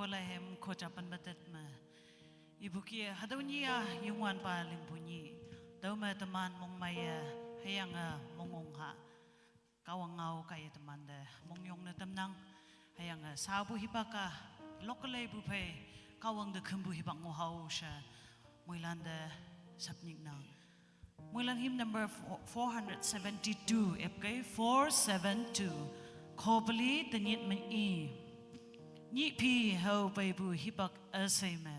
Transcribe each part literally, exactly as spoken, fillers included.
Bethlehem khoja pan batet me. Ibukie hadau nyi a Youngwanpa lingpu nyi. Dau me teman mongmai e, hüyange mongong ha. Kahwang ngao kaiye temante mongyongne tamnang. Hüyange sapu hipak a lokale pu phei Kahwang te khümpu hipak ngohao she moilante sapnyiknang. Moilan hymn number four, four hundred seventy-two, epkei four seven two. Khopeli tenyit me i. Nyih phi hao peipu hipak üshei me.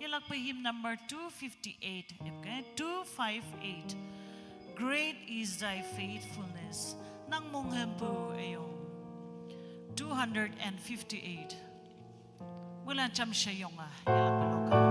Yelakpe hymn number two fifty-eight, epke two five eight. Great is thy faithfulness. Nang monghümpu üyong. Two hundred and fifty-eight. Moilan jamshe yonga, yelakpe lokang.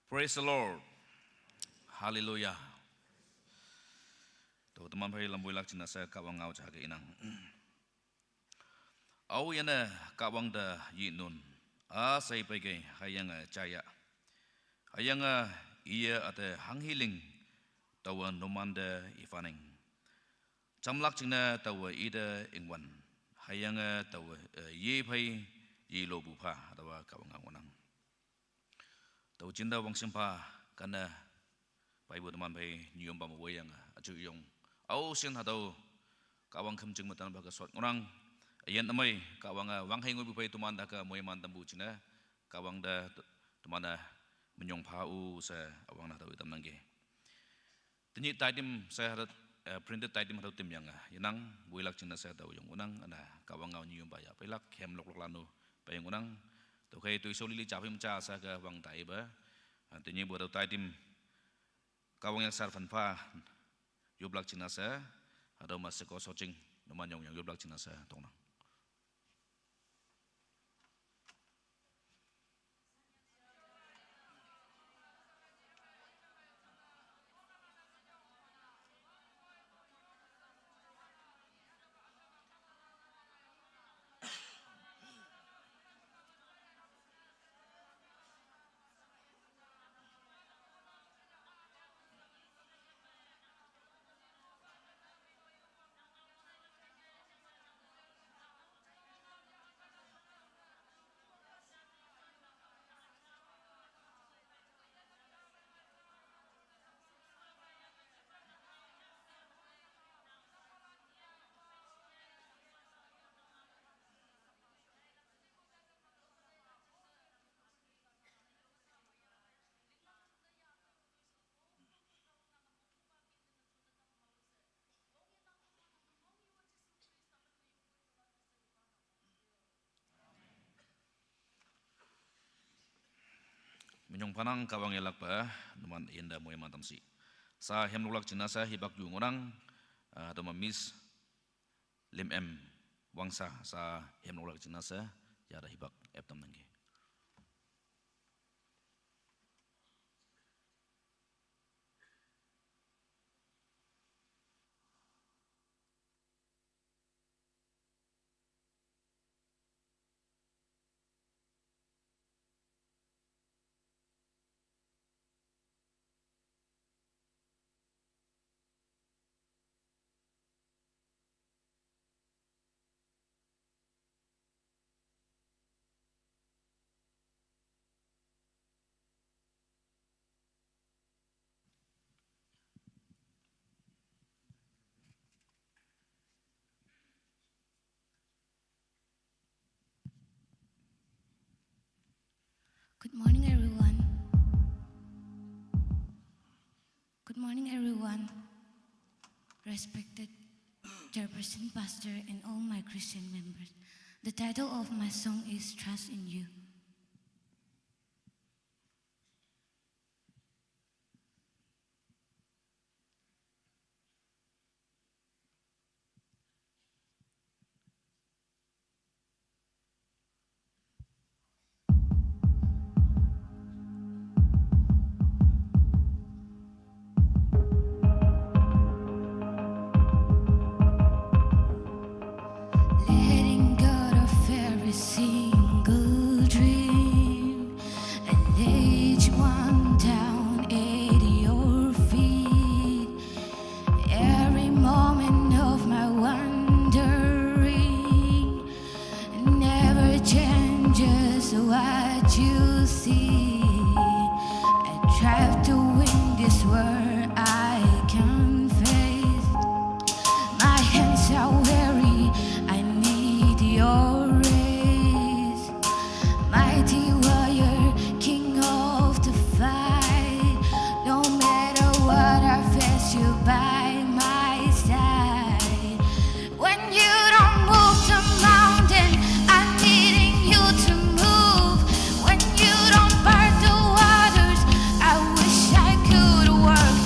Praise the Lord. Hallelujah. To teman phei lambuilak jingne she Kahwang ngao ja ke inang. Ao yanne Kahwang te yi nun, a shei pei kei, hüyange jaya. Hüyange iye ate hanghi ling, taowe numan te ifaning. Jamlak jingne taowe ite ingwan. Hüyange taowe, eh, ye phei, yi lopu pha, taowa Kahwang ngao ngohnang. Tao jinta wangshim pha, kane, Bible teman phei, nyiyompa me woiyange, üju yong. Ao shin hatüo, Kahwang khümjing me tanpa ke shot ngohnang. Üyin ümei, Kahwange, wang hei ngoipu phei teman hake moiman tampu jingne, Kahwang te, teman-e, minyong pha-o she, üwangne hatüo itamnangki. Tenyih taitim she hatüo, eh, printed taitim hatüo timyange, yenang, woilak jingne she hatüo yong ngohnang, üne, Kahwang ngao nyiyompa yah peilak, hem loklok lanu, pei ngohnang, tüokhei toishao lili ja phei me ja she ke wang taipe, ah, tenyihpu hatüo taitim, Kahwang yaksar phanpha, yoplak jingne she, hatüo me sheko shojing, numan yongyang yoplak jingne she, tongnang. Minyong phanang Kahwang yelakpe, numan yinte moiman tamshi. Sha hem loklak jingne she hipak yu ngohnang, ah, hatüo me Miss Lim M Wangsa, sha hem loklak jingne she, yate hipak ep tamnangki. Good morning, everyone. Good morning, everyone. Respected chairperson, pastor, and all my Christian members. The title of my song is Trust in You. Letting go of every single dream and lay each one down at your feet. Every moment of my wandering never changes what you see. I drive to win this war I can't face. My hands are weary, I need your rays. Mighty warrior, king of the fight. No matter what, I face you by my side. When you don't move the mountain, I'm needing you to move. When you don't part the waters, I wish I could walk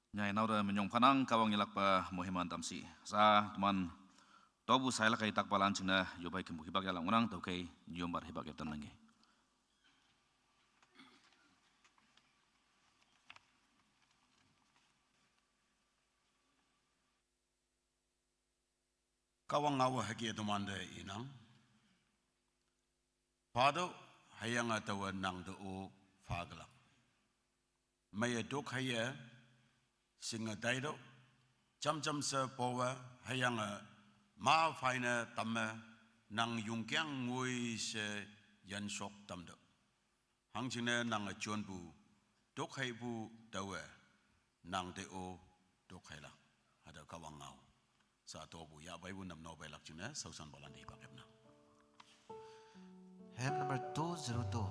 Nyai nao da minyong phanang Kahwang yalakpa muhiman tamsi. Sa teman tobu sailak kai takpalan chingna yobai kempu hibak yalak ngunang taukai yombar hibak yap tamnangge. Kahwang ngawa haki teman da inang. Pado hayang atawa nang do o faglak. Maya dok haya singa daido, cham cham sa powa hayang a ma faina tamma nang yungkyang ngui se yan sok tamdo. Hang chingna nang a chonbu dok haibu tawa nang te o dok haila. Hada Kahwang ngau. Sa tobu ya baibu nam no bailak chingna sausan balan di bakep na. Hymn number two zero two.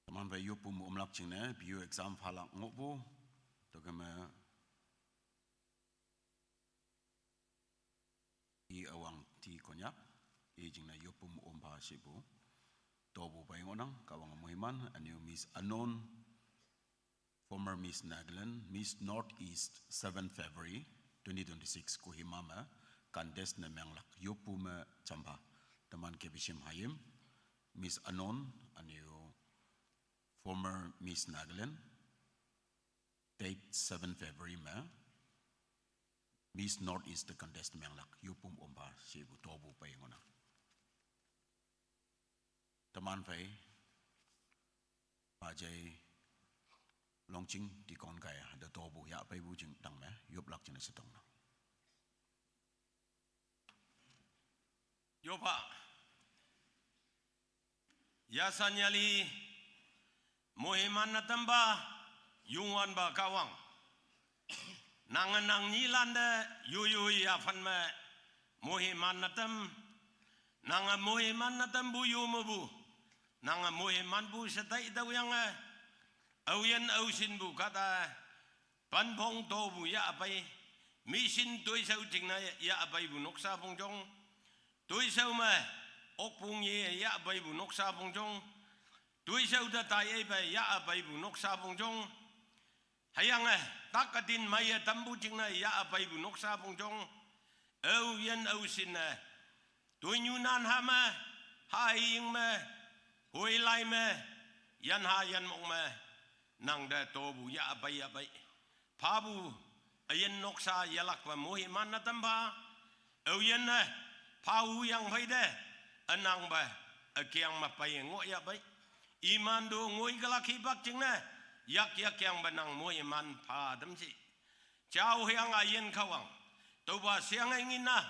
Teman bai yopu mu omlak chingne, B U exam phalak ngohpu, tokeme i awang ti Konyak, i jingna yopu mu ompa sipu. Tobu bai ngonang, Kahwang muhiman, aniu Miss Anon, former Miss Nagaland, Miss Northeast, seven February twenty twenty-six, Kohima me contest ne menglak yopu me champa. Teman ke bishim hayim, Miss Anon, aniu former Miss Nagaland, date seven February me Miss Northeast the contest menglak yopu mu ompa sipu tobu bai ngonang. Teman bai Pajai Longching di kon kaya da tobu ya paibu jing tang me yoplak jing setong nang. Yopa. Yasanyali muhiman na tamba yungwan ba Kahwang. Nang nang nyilan de yu yu ya fan me muhiman na tem. Nang muhiman na tem bu yu me bu. Nang muhiman bu setai da yang eh. Au yan au sin bu kata. Pan phong to bu ya apai. Mission tui sau ting na ya apai bu noksa phong jong. Tui sau me ok pung ye ya apai bu noksa phong jong. Tui sau da tai ai bai ya apai bu noksa phong jong. Hüyange, tak ütin meiye tampu jingne yahpeipu noksa pongjong. Aoyin aoshinne, toinyu nan ha me, haying me, hoilai me, yanha yanmok me, nangte topu yahpei yahpei. Phapu, üyin noksa yelakpe moiman-e tampha. Aoyinne, phapu yangphei te, ünangpe, ükeng me peiye ngohyahpei. Iman to ngoi kelak hipak jingne, yak yakyangpe nang moiman pha tamshi. Jao hüyange üyin Kahwang, tüopa sheange ngin-a,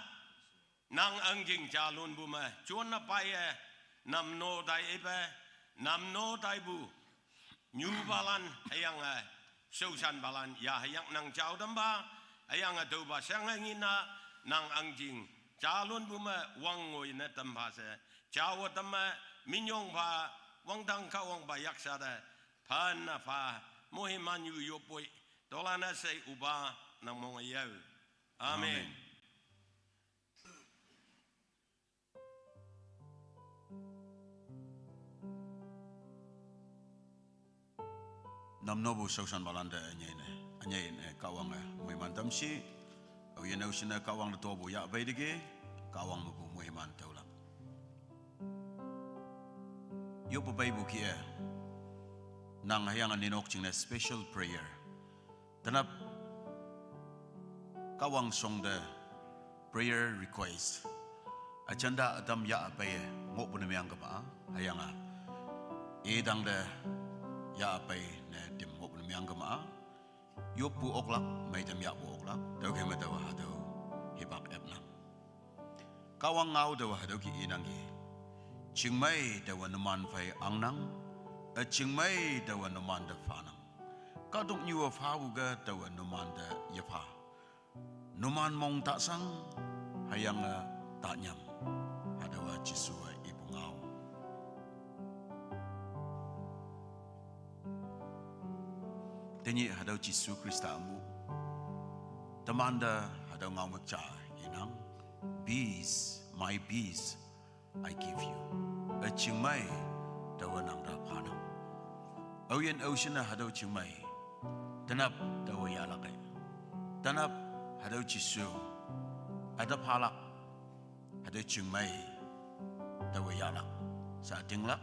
nang ahngching jalonpu me jonne paiye, namno tai ipe, namno taipu nyupalan hüyange shaoshanpalan ya hüyange nang jao tampha. Hüyange tüopa sheange ngin-a, nang ahngching jalonpu me wangngoi ne tampha she, jao tamme, minyong pha, wangdang Kahwangpa yaksha te, phanne pha, moiman-u yoppoi, tüolan-e she üpa, nang mong üyao. Amen. Namnopu shaoshanpalante ünyei ne, ünyei ne Kahwange moiman tamshi. Aoyin aoshinne Kahwang te topu yahpeiteki, Kahwang mepu moiman tüolak. Yoppu peipu kih-e, nang hüyange ninok jingne special prayer, tenap, Kahwang shongte prayer request, agenda ütam yahpeiye ngohpu ne meang kema-a, hüyange, itangte yahpei ne tim ngohpu ne meang kema-a, yoppu oklak, meitam yahpu oklak, tüokhei me taowa hatüo hipak epnang. Kahwang ngao taowa hatüo kih inangki. Chingmei taowe numan phei angnang, ü chingmei taowe numan te phanang. Kahtoknyu-e phapu ke taowe numan te yepha. Numan mong tashang, hüyange tanyam. Hatüowa Jesuwe ipu ngao. Tenyih hatüo Jesu Khrista mu, temante hatüo ngao me ja inang, peace, my peace, I give you. Ü chingmei taowe nang te phanang. Aoyin aoshinne hatüo chingmei, tenap taowe yahlak-e. Tenap hatüo Jesu, üte phalak, hatüo chingmei taowe yahlak, sha ütinglak,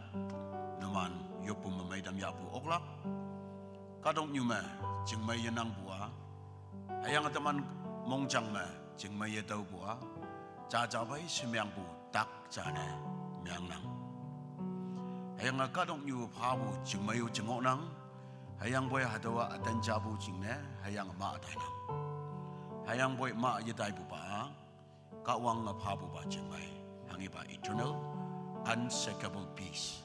numan yoppu me meitam yahpu oklak. Kahtoknyu me chingmei yenangpu-a, hüyange teman mongjang me chingmei yetüopu-a, jaja pei shemengpu tak jane meangnang. Hüyange kahtoknyu phapu chingmei-o jengohnang, hüyangpoi hatüowa ütan japu jingne, hüyange mah tainang. Hüyangpoi mah yetaipupa-a, Kahwange phapupa chingmei, hanghepa eternal, unshakable peace.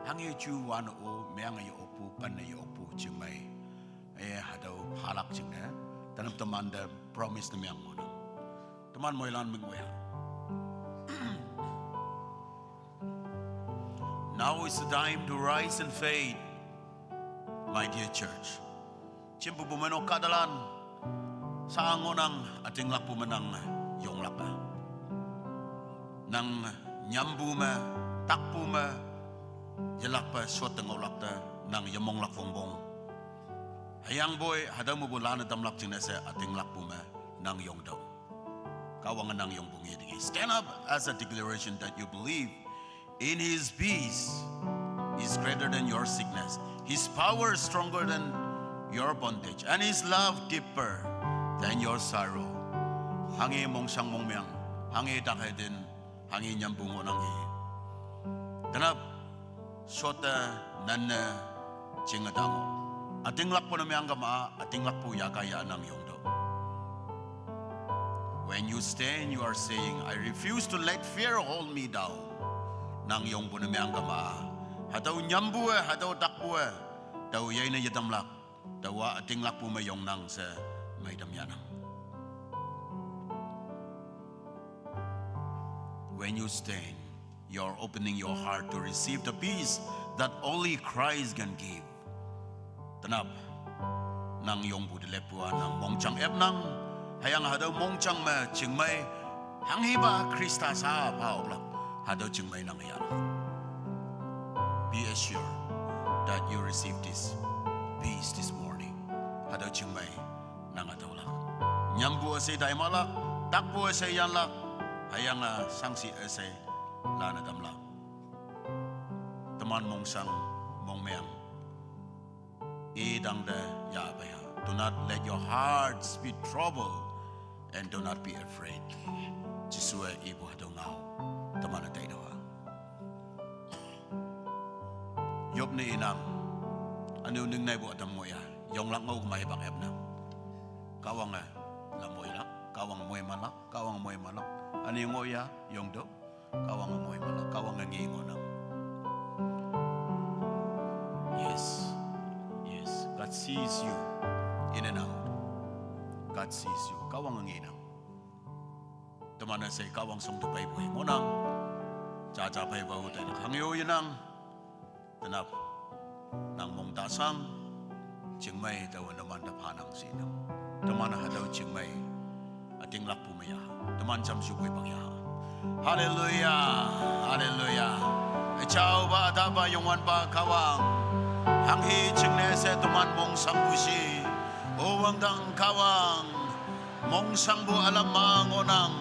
Hanghe ju wan-o, meange ye-okpu, penne ye-okpu chingmei. E hatüo phalak jingne, tenap temante promise ne meang ngohnang. Teman moilan mengwea. Now is the time to rise in faith, my dear church. Chimpupu meno kahtalan, sha ngohnang ütinglakpu me nang yonglak-a. Nang nyampu me, takpu me, yelakpe shotte ngohlak te, nang yemonglak wongpong. Hüyangpoi hatüo mepu lanne tamlak jingne she ütinglakpu me nang yongtüoh. Kahwange nang yongpu ngeteki. Stand up as a declaration that you believe in his peace is greater than your sickness. His power is stronger than your bondage. And his love deeper than your sorrow. Hanghe mongshang mongmeang, hanghe tak hetin, hanghe nyampu ngohnangki. Tenap, shotte, nanne, jinge ta ngoh. Ütinglakpu ne meang kema-a, ütinglakpu yaka ya nang yongtüoh. When you stand, you are saying, I refuse to let fear hold me down. Nang yongpu ne meang kema-a, hatüo nyampu-e, hatüo takpu-e, tao yeine yetamlak, taowa ütinglakpu me yongnang she meitam yahnang. When you stand, you're opening your heart to receive the peace that only Christ can give. Tenap, nang yongpu te leppu-a nang mongjang epnang, hüyange hatüo mongjang me chingmei, hanghepa Khrista sha pha oklak, hatüo chingmei nang yahlak. Be assured that you receive this peace this morning. Hatüo chingmei nang hatüolak. Nyampu üshei taimalak, takpu üshei yanlak, hüyange shangshih üshei lane tamlak. Teman mongshang, mongmeng, i tangte yahpei ha. Do not let your hearts be troubled and do not be afraid. Jesuwe ipu hatüo ngao teman-e taitüoh ha. Job ne inang, üne-o ningneipu ütam ngoh ya, yonglak ngao kema hipak epnang. Kahwange lam moilak, Kahwange moimanlak, Kahwange moimanlak. Üne ngoh ya, yongtüoh, Kahwange moimanlak, Kahwange nge ngohnang. Yes, yes, God sees you in and out. God sees you. Kahwange ngenang. Teman-e she Kahwang shongte peipu ngohnang. Jaja peipa-o tailak hanghe-o yenang. Tenap, nang mongtashang, chingmei taowe numan te phanang shinang. Teman hatüo chingmei ütinglakpu me ya, teman jamshupu ipang ya. Haleluya, haleluya. Üjaopa, ütahpa, Youngwanpa Kahwang, hanghe jingne she teman mongshangpu shi. O wangdang Kahwang, mongshangpu ülam ma ngohnang,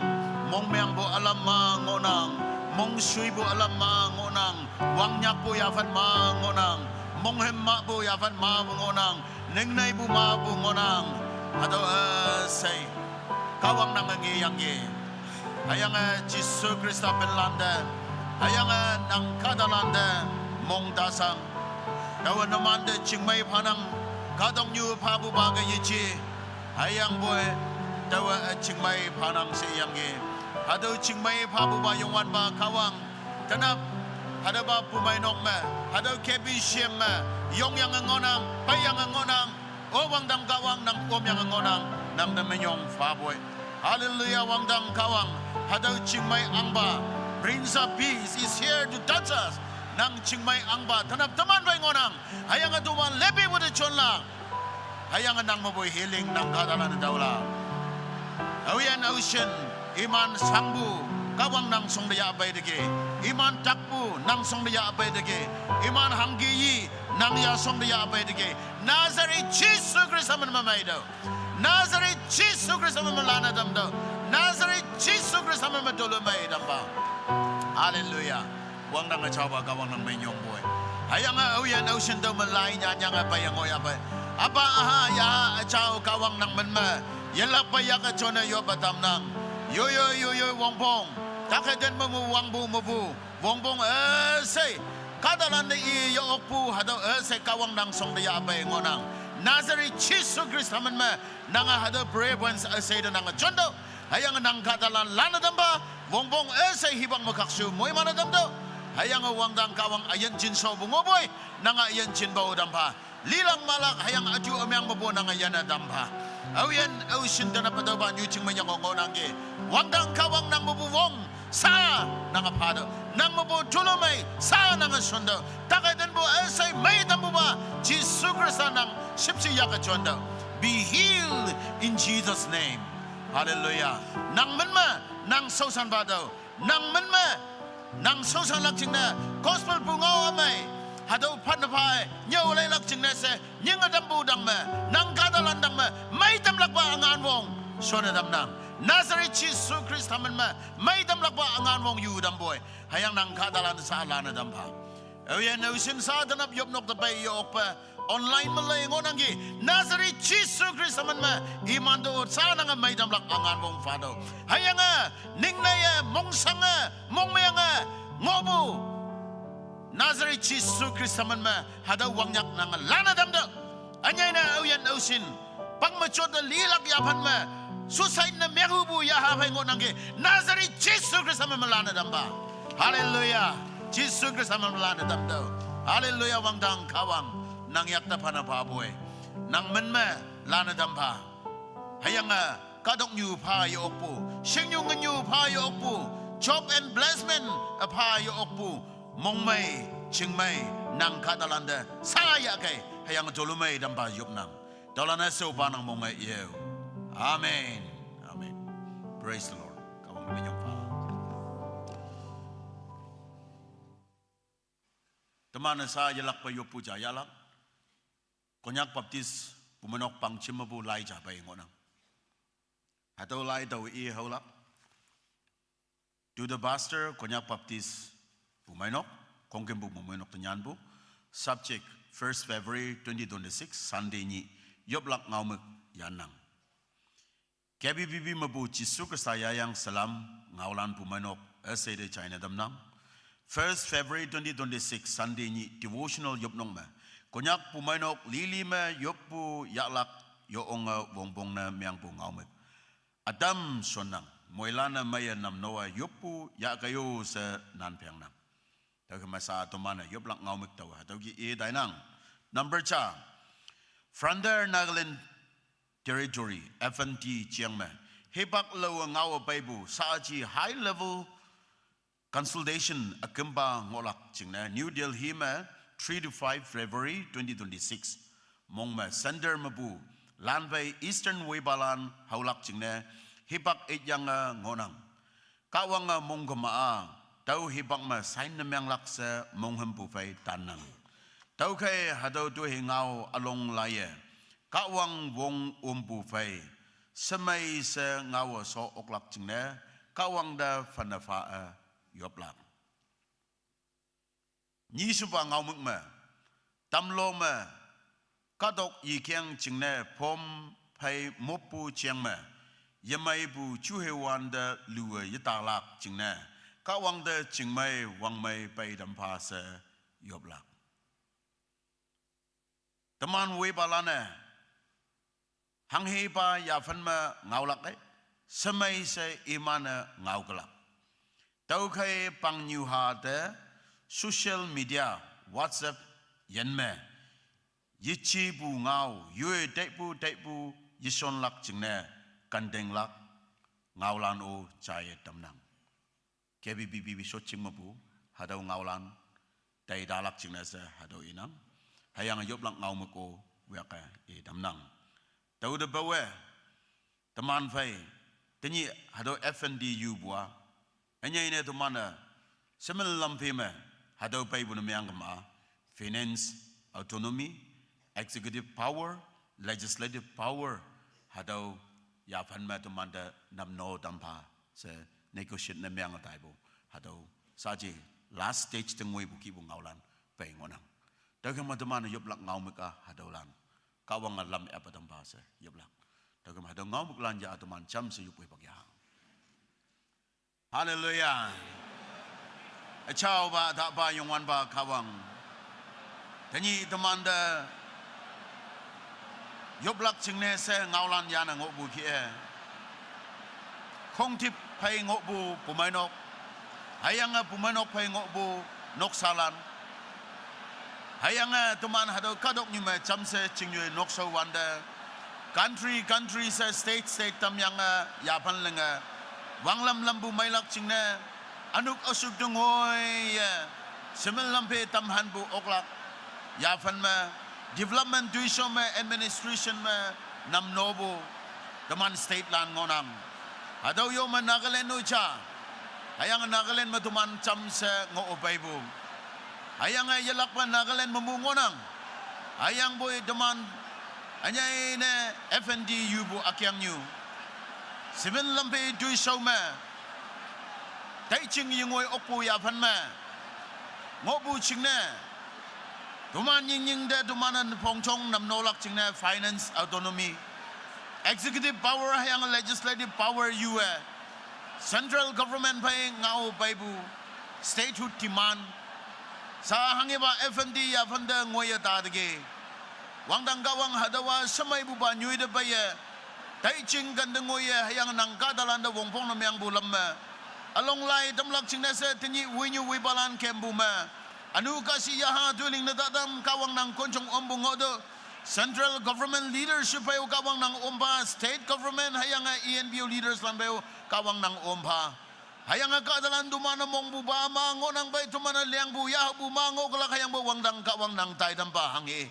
mongmengpu ülam ma ngohnang, mongshuipu ülam ma ngohnang, wangnyakpu yaphan ma ngohnang, monghüm mahpu yaphan ma ngohnang, ningneipu mapu ngohnang. Hatüo üshei Kahwang nange ngeyangki. Hüyange Jesu Khrista penlante, hüyange nang kahtalante mongtashang. Taowe numante chingmei phanang, kahtoknyu phapupa ke yeje. Hüyangpoi taowe chingmei phanang sheyangki. Hatüo chingmei phapupa Youngwanpa Kahwang, tenap, hatüopa bumeinok me, hatüo K B C M me, yongyange ngohnang, peiyange ngohnang. O wangdang Kahwang, nang omyange ngohnang, nang te minyong phapoi. Haleluya, wangdang Kahwang, hatüo chingmei ahngpa, Prince of Peace is here to touch us. Nang chingmei ahngpa tenap teman phei ngohnang. Hüyange toman lepipu te jonlak. Hüyange nang mepu healing nang kahtalan taolak. Aoyin aoshin, iman shangpu, Kahwang nang shongte yahpeiteki. Iman takpu, nang shongte yahpeiteki. Iman hangke yi, nang ya shongte yahpeiteki. Nazareth Jesu Khrista min me meitüoh. Nazareth Jesu Khrista min me lanne tamtüoh. Nazareth Jesu Khrista min me tolumei tampa. Haleluya. Wangdang üjaopa Kahwang nang minyongpoi. Hüyange aoyin aoshin tüo me lai nyanyange peiye ngohyahpei. Apa, üha, yaha, üjao Kahwang nang min me yelakpe yak üjone yoppe tamnang. Yoyoi, yoyoi, wongpong, takhe ten mepu wangpu mepu wongpong üshei, kahtalante i ye-okpu hatüo üshei Kahwang nang shongte yahpei ngohnang. Nazareth Jesu Khrista min me nange hatüo prayer points üshei te nange jontüoh. Hüyange nang kahtalan lanne tampa, wongpong üshei hipak me khakshu moimanne tamtüoh. Hüyange wangdang Kahwang üyin jinshopu ngohpoi, nange üyin jinpa-o tampha. Lilak malak hüyange üju ümeng mepu nange yanne tampha. Aoyin aoshin tenap hatüopa nyu chingmei yange ngohnangki. Wangdang Kahwang nang mepu wong sha nange phatüoh. Nang mepu tolumei sha nange shontüoh. Takhe tenpu üshei meitampupa Jesu Khrista nang shüpshe yak üjontüoh. Be healed in Jesus' name. Haleluya. Nang min me nang shaoshan phatüoh. Nang min me nang shaoshanlak jingne, gospel pungao ümei, hatüo phanne pha-e nyüo leilak jingne she, nyinge tampu tang me, nang kahtalan tang me meitamlakpa üngan wong shonne tamnang. Nazareth Jesu Khrista min me meitamlakpa üngan wong yu tampoi. Hüyange nang kahtalan sha lanne tampha. Aoyin aoshin sha tenap yopnok te pei ye-okpe online me lei ngohnangki. Nazareth Jesu Khrista min me iman te-o sha nange meitamlak üngan wong phatüoh. Hüyange ningneiye, mongshange, mongmenge ngohpu Nazareth Jesu Khrista min me hatüo wangnyak nange lanne tamtüoh. Ünyei ne aoyin aoshin, pang me jotte lilak yaphan me, suicide ne menghupu yaha phei ngohnangki. Nazareth Jesu Khrista min me lanne tampha. Haleluya. Jesu Khrista min me lanne tamtüoh. Haleluya, wangdang Kahwang, nang yak te phanne phapoi. Nang min me lanne tampha. Hüyange kahtoknyu pha ye-okpu, shingnyu ngenyu pha ye-okpu, job and blessment pha ye-okpu, mongmei, chingmei, nang kahtalante sha yahkei, hüyange tolumei tampa yopnang. Taolan-e shaopa nang mongmei ye-o. Amen. Amen. Praise the Lord. Kahwang minyong pha. Teman-e sha yelakpe yoppu ja yahlak. Konyak Baptist Pumeinok pangchim mepu lai ja pei ngohnang. Hatüo lai tao i haolak. To the pastor, Konyak Baptist Pumeinok, Khongkümpu Pumeinok tenyanpu. Subject, first February twenty twenty-six, Sunday nyih, yoplak ngaomük yannang. K B B B mepu Jesu Khrista yayang salam ngaolan Pumeinok üshei te china tamnang. First February twenty twenty-six, Sunday nyih devotional yopnok me, Konyak Pumeinok lili me yoppu yahlak yo onge wongpong ne meangpu ngaomük. Ütam shonnang, moilan-e meiye namno-a yoppu yahkei-o she nan phengnang. Tüoke masa teman-e yoplak ngaomük tao hatüo ki i tainang. Number ja, Frontier Nagaland Territory, F N T jeng me, hipak laowe ngaowe peipu shaaji high level consultation ükümpa ngohlak jingne New Delhi me, three to five February twenty twenty-six. Mong me center mepu lan phei Eastern Weipalan haolak jingne hipak ityange ngohnang. Kahwange mongkema-a tüo hipak me sign ne menglak she monghümpu phei tannang. Tüokhei hatüo toihe ngao ülong laiye Kahwang wong ompu phei shemei she ngaowe sho oklak jingne Kahwang te phenne pha-e yoplak. Nyishepa ngaomük me, tamlo me, kahtok yekeng jingne phom phei moppu jeng me, yemeipu juhewante luwe yetalak jingne Kahwang te chingmei wangmei pei tampha she yoplak. Teman Weipalan-e hanghepa yaphen me ngaolak ei, shemei she iman-e ngaokelak. Tüokhei pangnyuha te social media, WhatsApp yin me, yejepu ngao, yoi teipu teipu yeshonlak jingne kantinglak ngaolan-o jaiye tamnang. K B B B shotjing mepu hatüo ngaolan taitalak jingne she hatüo inang. Hüyange yoplak ngaomük-o weke i tamnang. Tüote pawe, teman phei, tenyih hatüo F N T yupu-a, ünyei ne teman-e shemen lam phei me hatüo peipu ne meangkema, finance autonomy, executive power, legislative power, hatüo yaphen me temante namno tampha she negotiate ne meange taipu, hatüo shaaji last stage te ngoipu kihpu ngaolan pei ngohnang. Tüoke me teman-e yoplak ngaomük-a hatüolan Kahwange lam epe tampha she yoplak. Tüoke me hatüo ngaomüklan ya teman jamshe yoppu hipak ya. Haleluya. Üjaopa, Tapa, Youngwanpa Kahwang, tenyih temante yoplak jingne she ngaolan yane ngohpu kih-e, khongtip phei ngohpu Pumeinok, hüyange Pumeinok phei ngohpu noksalan, hüyange teman hatüo kahtoknyu me jamshe chingnyu nokshao wante, country country she state state tamyange yaphan lenge, wanglam lampu meilak jingne, ünok üshuk te ngoiye shemen lam phei tamhanpu oklak yaphan me, development toishao me, administration me namnopu teman state lan ngohnang. Hatüo yo me Nagaland-o ja, hüyange Nagaland me teman jamshe ngoh peipu, hüyange yelakpa Nagaland mepu ngohnang. Hüyangpoi teman ünyei ne F N T yupu ükengnyu shemen lam phei toishao me, taiching yengoi okpu yaphan me ngohpu jingne, toman nyingnying te toman-e pongjong namnolak jingne finance autonomy, executive power hüyange legislative power yu-e, central government phei ngao peipu statehood demand sha hanghepa F N T yaphan te ngoiye tateki, wangdang Kahwang hatüowa shemeipupa nyoi te peiye, taiching kente ngoiye hüyange nang kahtalante wongpong ne meangpu lam me ülong lai tamlak jingne she tenyih winyu wipalan kempu me, ünu kahshih yaha toiling ne tatam Kahwang nang konjong ompu ngohtüoh, central government leadership phei-o Kahwang nang ompha, state government hüyange E N P O leaders lan phei-o Kahwang nang ompha. Hüyange kahtalan toman-e mongpupa ma ngohnang pei, toman-e lengpu yahapu ma ngohkelak, hüyangpoi wangdang Kahwang nang taitampa hanghe,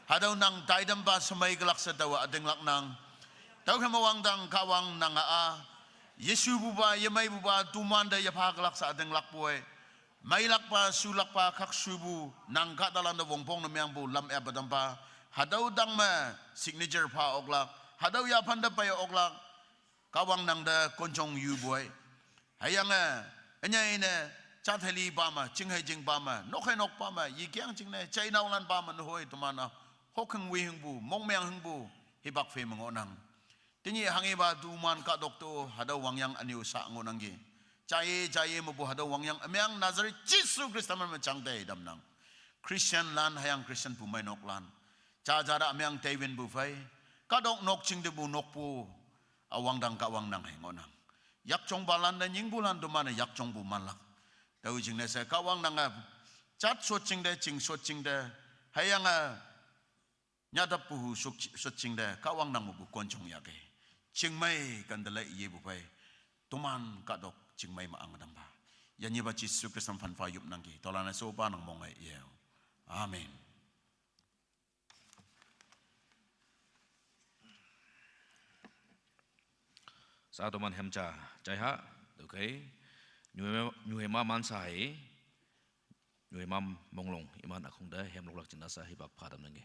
hatüo nang taitampa shemei kelak she taowe ütinglaknang. Tüokhei me wangdang Kahwang nange-a yeshupupa, yemeipupa tomante yepha kelak she ütinglakpoi, meilakpa, shulakpa, khakshupu, nang kahtalante wongpong ne meangpu lam epe tampa Hatüo tangme signature pha oklak, hatüo yaphante pei oklak, Kahwang nangte konjong yupu ei. Hüyange, ünyei ne, jatheli pa me, chinghei jing pa me, nokhei nok pa me, yikeng jingne, jainaolan pa me, nehoi teman-a, hokhing wihingpu, mongmeng hingpu, hipak phei me ngohnang. Tenyih hanghepa teman kahtok to hatüo wangyang ünyu sa ngohnangki. Jaiye, jaiye mepu hatüo wangyang ümeng Nazareth Jesu Khrista men me jangte tamnang. Christian lan hüyange Christian pu meinok lan. Jaja te ümeng teiwinpu phei. Kahtok nok jingtepu nokpu. Üwangdang Kahwang nang hei ngohnang. Yakjongpalan te nyingpulan teman-e yakjongpu manlak. Tüo jingne she Kahwang nange jat shot jingte, ching shot jingte. Hüyange nyatappu hu shuk-, shot jingte, Kahwang nang mepu konjong yahke. Chingmei kandele yepu phei. Teman kahtok chingmei me ang tampha. Yanyipa Jesu Khrista phanpha yopnangki. Tüolan-e shopa nang mong-e ye. Amen. Sa toman hemja, jaiha, okay. Nyuhe, nyuhe ma mansa hei, nyuhe ma monglong, iman akhong te hemloklak jingne sa hipak pha tamnangki.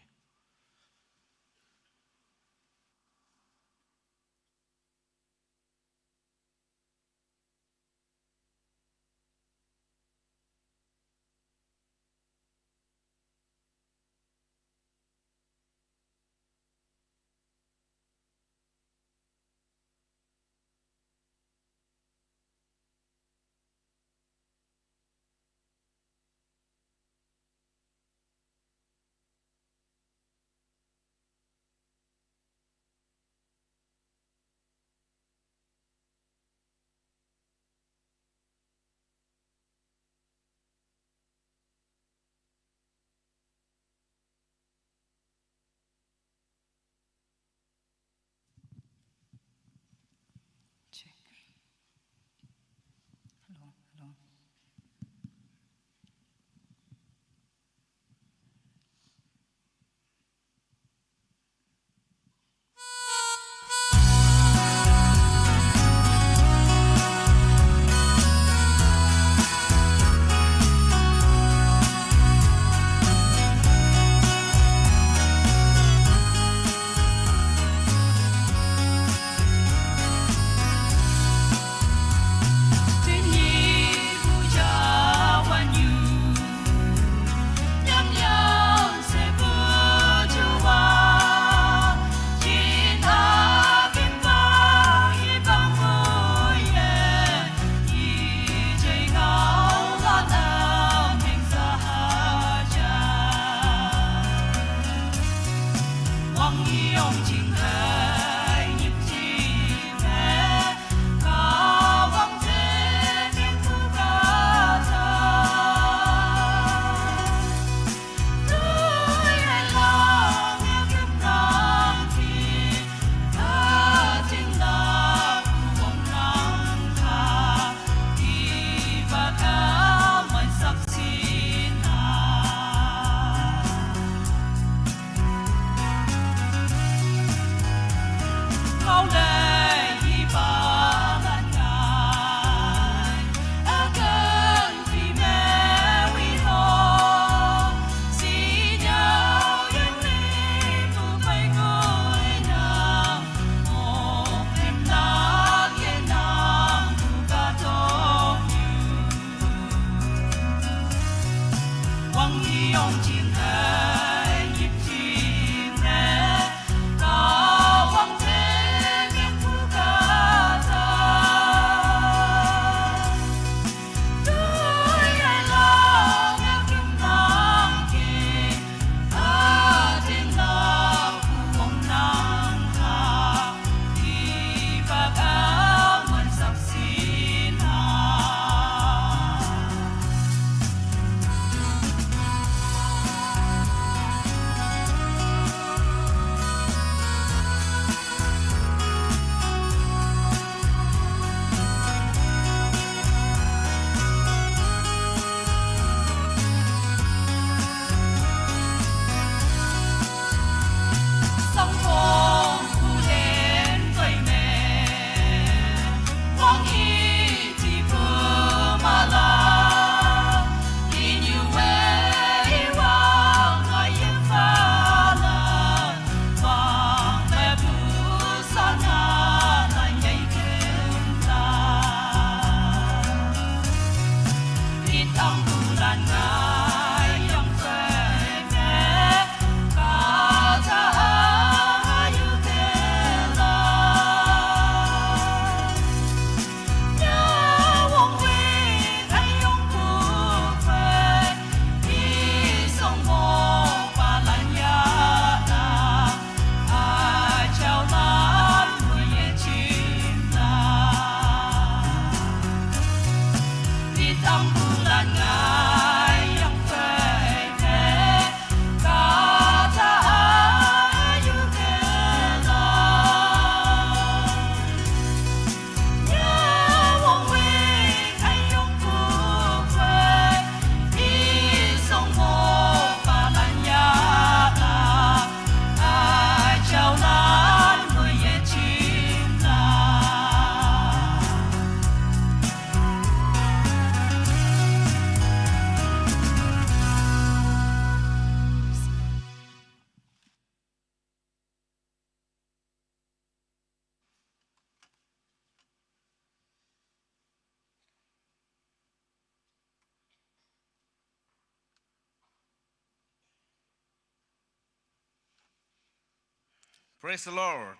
Praise the Lord.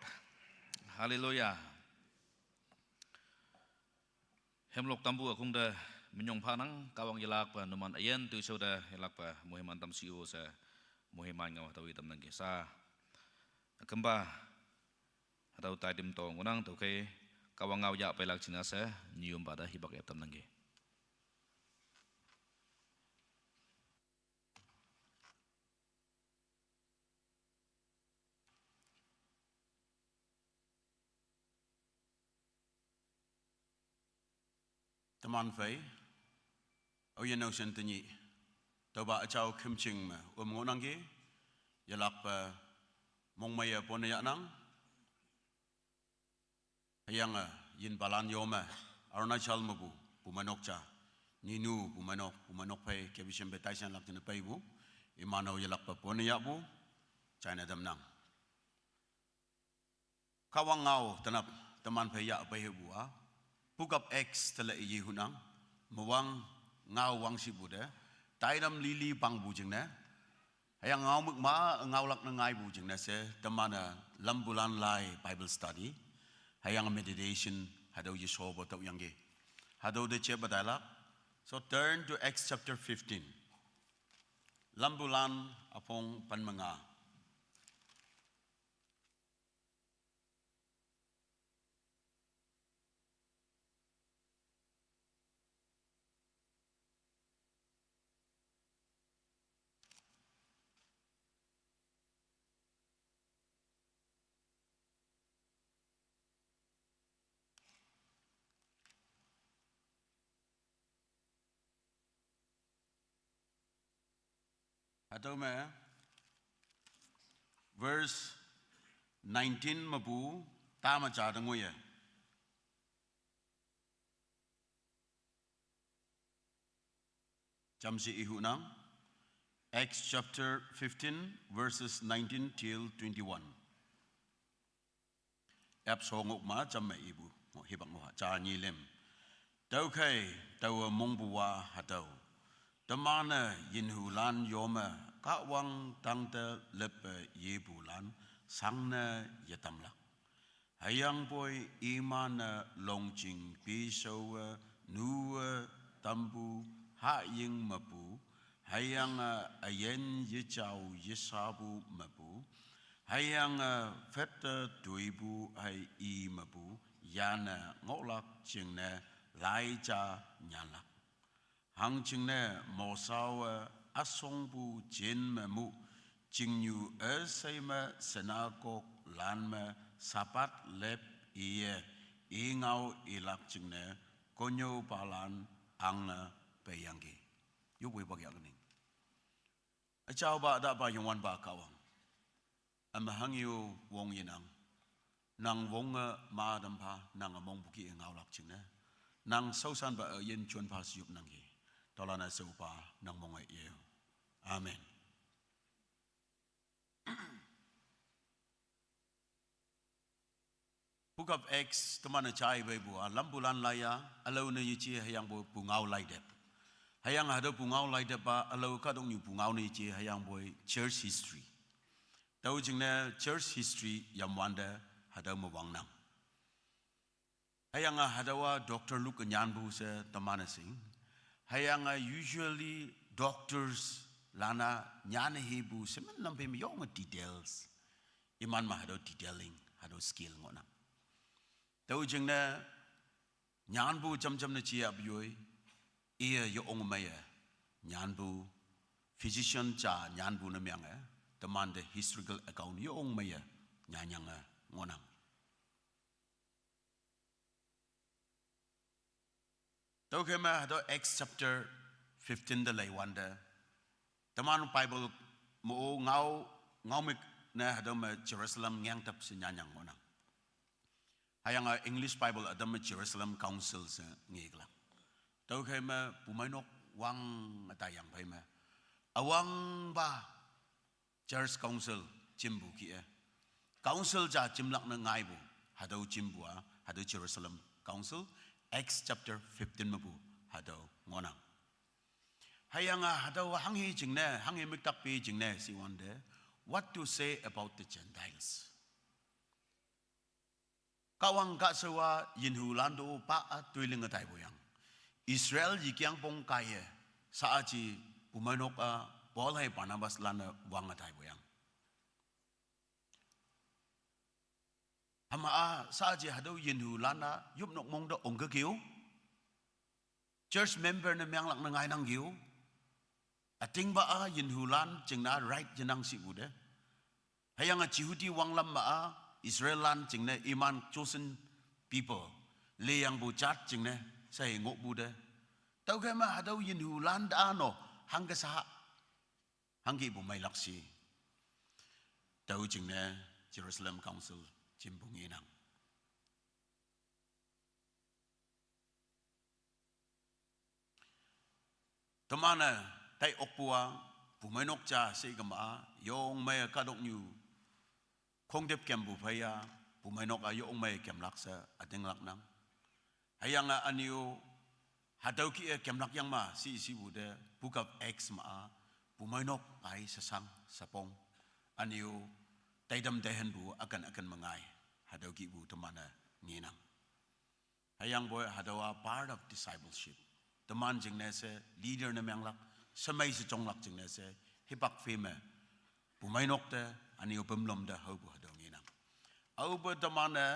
Hallelujah. Hemlok tampu akung te minyong phanang, Kahwang yalakpa numan ayan tu so te yalakpa muhiman tam si o se muhiman ngau hatau itam nang ke sa. Kemba hatau tai dim tong ngunang tu ke Kahwang ngau ya pelak china se nyium pada hibak yap tam nang ke. Teman phei, au ya nau sen tenyi. Tau ba achau khim ching me, um ngunang ki, yalak pa mong maya pon ya nang. Hayang a, yin balan yom a, Arunachal ma bu, bu manok cha. Ninu bu manok, bu manok phei, ke bishim be tai san lak jin pei bu. Iman au yalak pa pon ya bu, China dam nang. Kahwang ngau tanap teman phei ya phei he bua. Book of Acts tele yi hunang. Mawang ngau wang si bu de. Tainam lili bang bu jing ne. Hayang ngau muk ma ngau lak na ngai bu jing ne se. Teman a lam bulan lai Bible study. Hayang meditation hadau yi so bo tau yang ge. Hadau de che ba dai lak. So turn to Acts chapter fifteen. Lam bulan apong pan manga. Hatau me, verse nineteen mapu, tama cha dang ye. Cham si ihu nang, Acts chapter fifteen, verses nineteen till twenty-one. Ep so ngok ma cham me ibu, ngok hibak ngok ha, cha nyi lem. Tau khai, tau mong bu wa hatau. Teman a yin hu lan yom a, Kahwang tang te lep a yi bu lan, sang ne ye tam lak. Hayang poi iman a long ching pi so a, nu a, tampu, ha ying mapu, hayang a, ayen ye chau ye sa bu mapu, hayang a, fet a, tui bu, hai i mapu, yan a, ngok lak ching ne, lai cha nyan lak. Hang ching ne, mo sao a, asong bu chin mamu, ching nyu e sei ma, senagog lan ma, sapat lep i e, i ngau i lak ching ne, konyo palan ang a, pe yang ki. Yu bui bak yak ning. Achau ba da ba yung wan ba Kahwang. Ama hang yu wong yinang. Nang wong a ma dam pha, nang among buki e ngau lak ching ne. Nang sau san ba e yin chuan pha siup nang ki. Tau la na sau pa, nang mong e ye. Amen. Book of Acts, teman a chai bai bu a, lam bulan laya, alau na yi chi hayang bu bu ngau lai dep. Hayang hadau bu ngau lai dep ba, alau ka dong nyu bu ngau na yi chi hayang bu church history. Tau jing ne church history yam wan de hadau ma wang nang. Hayang a hadau a doctor Luke nyan bu se teman a sing. Hayang a usually doctors lana nyan he bu se men lam pe me yong a details. Iman ma hadau detailing, hadau skill ngonang. Tau jing ne, nyan bu jam jam ne chia bu yoi, iya yo ong maya, nyan bu, physician cha nyan bu ne myang e, teman de historical account yo ong maya, nyan yang e, ngonang. Tau ke ma hadau Acts chapter fifteen de lai wan de. Teman Bible mo ngau, ngau mik ne hadau ma Jerusalem ngiang tap se nyanyang mo nang. Hayang a English Bible adam ma Jerusalem Council se ngi klang. Tau ke ma bu mai nok wang ata yang pai ma. Awang ba Church Council chim bu ki e. Council ja chim lak na ngai bu. Hadau chim bu a, hadau Jerusalem Council, Acts chapter fifteen ma bu, hadau ngonang. Hayang a hadau hang hi jing ne, hang hi mik tak pi jing ne, si wan de. What to say about the Gentiles? Kahwang kahsüwa yinhulan to pa a toiling a taipu yang. Israel yikyang pong kaiye, sa aji pumeinok a Paul hei Barnabas lan a wang a taipu yang. Hüma a sa aji hatüo yinhulan a yopnok mong te ongke keo. Church member ne menglak ne ngainang keo. Ütingpa a yinhulan jingne right yenang shipu te. Hüyange Jehudi wanglam ma a Israel lan jingne iman chosen people, leyangpu jat jingne she ngohpu te. Tüokhei me hatüo yinhulan te a no hangke sa, hangke ipu meilak shi. Tüo jingne Jerusalem Council jimpu ngenang. Teman-e tai okpu a, pumeinok ja she kema a, yong mei kahtoknyu khongtep kempu phei a, pumeinok a yong mei kemlak she ütinglaknang. Hüyange ünyu hatüo kih-e kemlak yang ma shi shipu te, Book of Acts ma a, pumeinok pai sheshang shepong, ünyu taitam taihenpu üken üken me ngai, hatüo kihpu teman-e ngenang. Hüyangpoi hatüowa part of discipleship. Teman jingne she leader ne menglak, shemei she jonglak jingne she, hipak phei me pumeinok te, ünyu pümlom te haopu hatüo ngenang. Aope teman-e,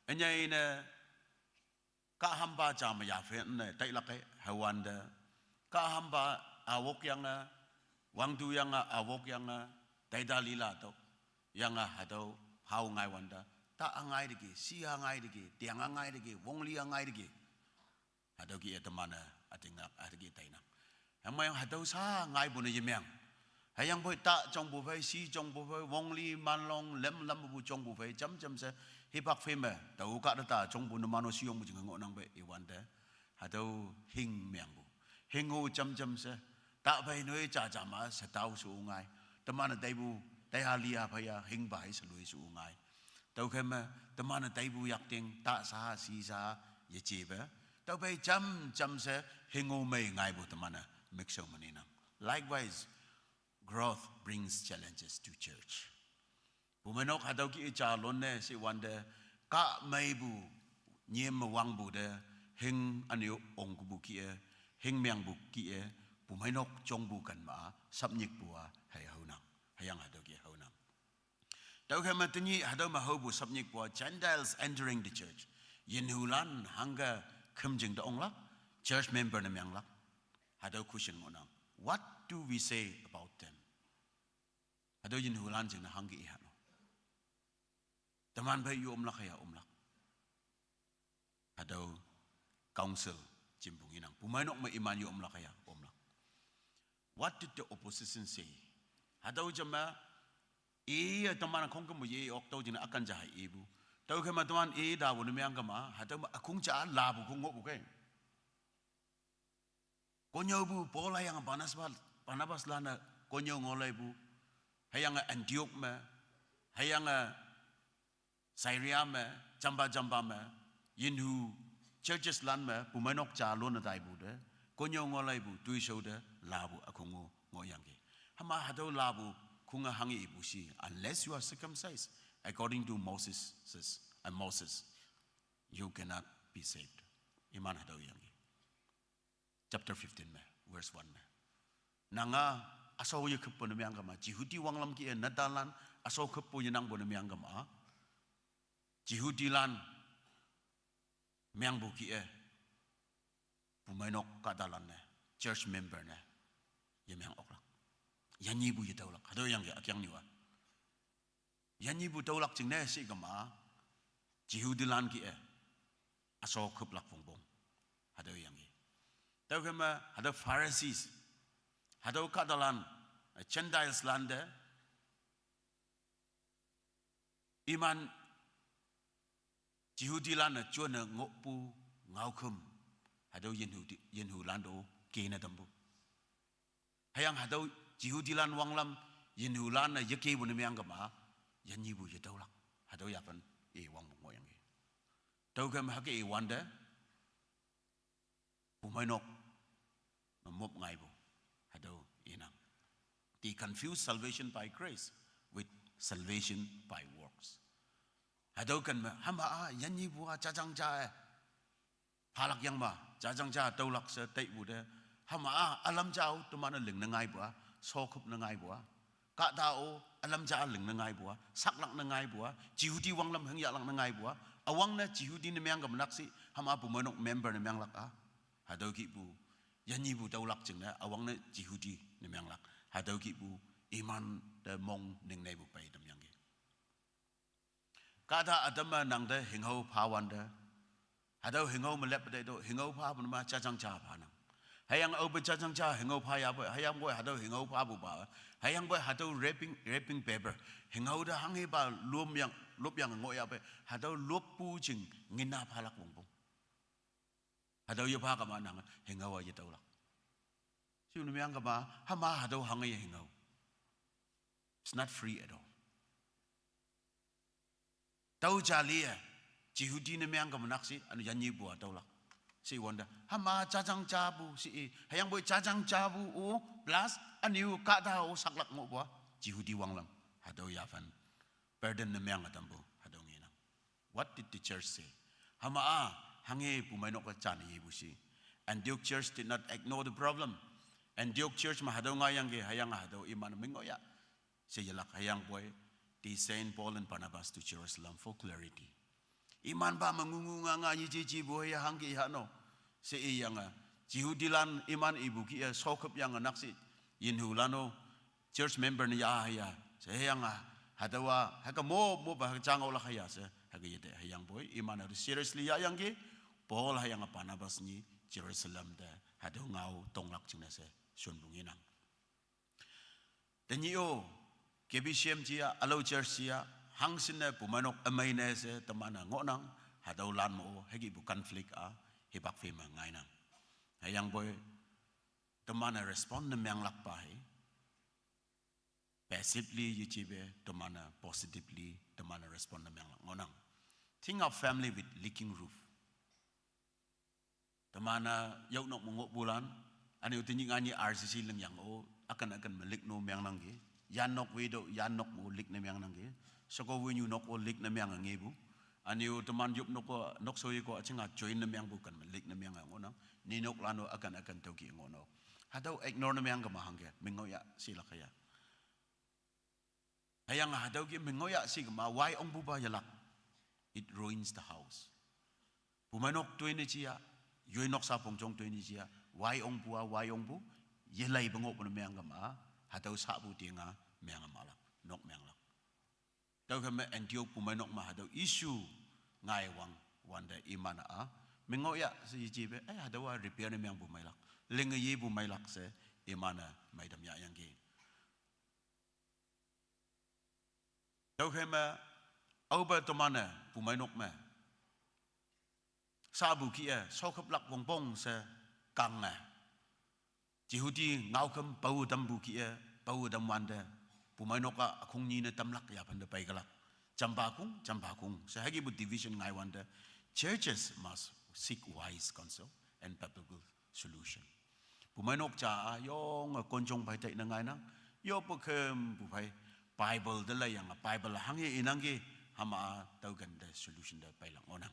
ünyei ne, kahhampa ja me yaphen ne tailak-e hüwante, kahhampa awokyange, wangtuyange, awokyange, taita lila tüo yange hatüo phao ngaiwante, ta a ngai teki, shi a ngai teki, tiang a ngai teki, wongli a ngai teki. Hatüo kih-e teman-e ütinglak, hatüo kih tainang. Hüyange hatüo sa ngaipu ne yemeng. Hüyangpoi ta jongpu phei, shi jongpu phei, wongli manlong lem lampu jongpu phei, jamjam she hipak phei me tao kahta ta jongpu numan-o shiyongpu jinge ngohnang pei iwante, hatüo hing mengpu, hing-o jamjam she, ta phei noi jaja ma she tao shu ngai. Teman-e taipu, taiha liha phei a hingpa hei she loi shu ngai. Tüokhei me teman-e taipu yakting ta sha shi sha yejepe, tüophei jamjam she hing-o mei ngaipu teman-e mükshao me ninang. Likewise, growth brings challenges to church. Pumeinok hatüo kih-e jalon ne she wante, kah meipu, nyim me wangpu te, hing ünyu ongkepu kih-e, hing mengpu kih-e, pumeinok jongpu ken ma, sapnyikpu a hei haonang, hüyange hatüo kih haonang. Tüokhei me tenyih hatüo me haopu sapnyikpu a, Gentiles entering the church. Yinhulan hangke khümjing te onglak, church member ne menglak. Hatüo question ngohnang. What do we say about them? Hatüo yinhulan jingne hangke iha no? Teman phei yu omlak hüya omlak? Hatüo council jimpu ngenang. Pumeinok me iman yu omlak hüya omlak? What did the opposition say? Hatüo jame, iye teman khongküm ye oktüo jingne ükan ja hei ipu. Tüokhei me teman i tapu ne mengkema, hatüo me ükong ja lapu khong ngohpu kei. Konnyüopu Paul hüyange Barnabas, Barnabas lan-e konnyüo ngohlaipu, hüyange Antioch me, hüyange Syria me, jampa jampa me, yinhu churches lan me pumeinok jalon ne taipu te, konnyüo ngohlaipu toishao te lapu ükong-o ngohyangki. Hüma hatüo lapu khonge hanghe ipu shi, unless you are circumcised according to Moses, and Moses, you cannot be saved. Iman hatüo yangki. Chapter fifteen me, verse one me. Nanga üshao yekhüppu ne mengkema, Jehudi wanglam kih-e netanlan üshao khüppu yenangpu ne mengkema, Jehudilan mengpu kih-e, pumeinok kahtalan ne, church member ne yemeng oklak, yanyipu yetüolak, hatüo yangki ükyangnyu a. Yanyipu tüolak jingne she kema, Jehudilan kih-e üshao khüplak wongpong, hatüo yangki. Tüokhei me hatüo Pharisees, hatüo kahtalan, Gentiles lan te, iman Jehudilan-e jone ngohpu ngaokhüm, hatüo yinhu, yinhulan to kene tampu. Hüyange hatüo Jehudilan wanglam yinhulan-e yekepu ne mengkema, yanyipu yetüolak, hatüo yaphan i wangpu ngohyangki. Tüokhei me hüke iwante, pumeinok me mop ngaipu, hatüo inang. They confuse salvation by grace with salvation by works. Hatüo ken me, hüma-a, yannyipu-a, jajang ja-e phalak yang ma, jajang ja tüolak she taipu te, hüma-a, ülam ja-o teman-e lingne ngaipu-a, shokhüp ne ngaipu-a, kahta-o ülam ja lingne ngaipu-a, saklak ne ngaipu-a, Jehudi wanglam hangyahlak ne ngaipu-a, üwangne Jehudi ne meang ke menak shi, hüma pumeinok member ne meanglak-a, hatüo kihpu, yannyipu tüolak jingne, üwangne Jehudi ne meanglak, hatüo kihpu, iman te mong ningneipu pei tamyangki. Kahta ütam me nangte hinghao phawante, hatüo hinghao me leppe teitüoh, hinghao phapu ne ma jajang ja phanang. Hüyange aope jajang ja hinghao pha yahpoi, hüyangpoi hatüo hinghao phapu pa. Hüyangpoi hatüo wrapping, wrapping paper, hinghao te hanghepa lomyang, lopyange ngohyahpei, hatüo loppu jing ngin-a phalak wongpong. Hatüo yepha kema nange hinghao-a yetüolak. Shu ne meang kema, hüma hatüo hanghe hinghao. It's not free at all. Tüo jali-e, Jehudi ne meang ke menak shi, üne yannyipu-a tüolak. Shi wante, hüma jajang japu shi i, hüyangpoi jajang japu-o, plus, ünyu kahta-o saklak ngohpu-a, Jehudi wanglam, hatüo yaphan burden ne meange tampu, hatüo ngenang. What did the church say? Hüma-a, hanghe pumeinok-e jane yepu shi. Antioch church did not ignore the problem. Antioch church me hatüo ngaiyangki, hüyange hatüo iman-e mingohya she yelak, hüyangpoi, they sent Paul and Barnabas to Jerusalem for clarity. Iman pa me ngungu nga nga yeje jepu hüya hangki ha no, she iyange, Jehudilan iman ipu kih-e shokhüp yange nak shi, yinhulan-o, church member ne yah hüya she hüyange, hatüowa hüke mo mopa hüke ja ngaolak hüya she hüke yete, hüyangpoi iman hatüo seriously yahyangki. Paul hüyange Barnabas nyi Jerusalem te hatüo ngao tonglak jingne she shonpu ngenang. Tenyih-o, K B C M ja-a, ülao church ja-a, hangshinne pumeinok ümei ne she teman-e ngohnang. Hatüolan me-o hükihpu conflict-a hipak phei me ngainang. Hüyangpoi teman-e respond ne meanglakpa hei, passively yejepe, teman-e positively teman-e respond ne meanglak ngohnang. Think of family with leaking roof. Teman-a yao nok me ngohpulan, üne-o tenyih nganyih R C C lingyange-o, üken üken me leak no meangnangki. Yan nok wetüoh, yan nok me-o leak ne meangnangki. Sheko wenyu nok-o leak ne meange ngepu. Üne-o teman yop nok-o, nokshao yeko üjinga join ne meangpu ken me leak ne meange ngohnang. Ninoklan-o üken üken tüoke ngohnok. Hatüo ignore ne meang kema hangke, mingohya shilak hüya. Hüyange hatüoke mingohya shi kema wai ongpupa yelak. It ruins the house. Pumeinok toine ja-a, yoi noksa pongjong toine ja-a, wai ongpu-a wai ongpu, yeleipe ngohpu ne meang kema, hatüo sapu tinga meange mahlak, nok meanglak. Tüokhei me Antioch pumeinok me hatüo issue ngai wang, wante iman-a, mingohya she yejepe, eh, hatüowa repair ne meangpu meilak, linge yepu meilak she, iman-e meitam yahyangki. Tüokhei me, aope teman-e pumeinok me sapu kih-e shokhüplak wongpong she kange, Jehudi ngaokhüm pao tampu kih-e, pao tamwante, pumeinok-a ükhong nyi ne tamlak yaphante peikelak. Jampa khong, jampa khong she hükihpu division ngaiwante, churches must seek wise counsel and biblical solution. Pumeinok ja-a yonge konjong phei tai ne ngainang, yoppe khümpu phei Bible te leiyange, Bible hanghe inangki, hüma-a tüoken te solution te peilak ngohnang.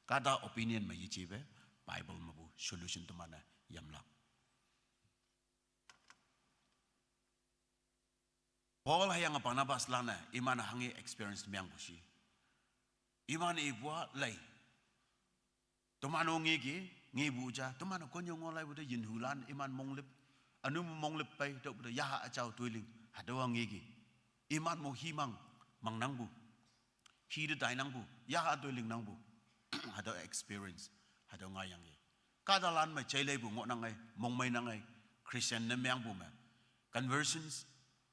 Kahta opinion me yejepe, Bible mepu solution teman-e yamlak. Paul hüyange Barnabaslan-e iman hanghe experience meangpu shi. Iman ipu-a lei. Teman-o ngeki, ngepu ja, teman-e konnyüo ngohlaipu te yinhulan iman monglüp, ünu me monglüp pei, tüopu te yaha üjao toiling, hatüowa ngeki. Iman mo himang, mangnangpu. Hi te tainangpu, yaha toilingnangpu. Hatüo experience, hatüo ngaiyangki. Kahtalan me jaileipu ngohnang-e, mongmeinang-e, Christian ne meangpu me, conversions,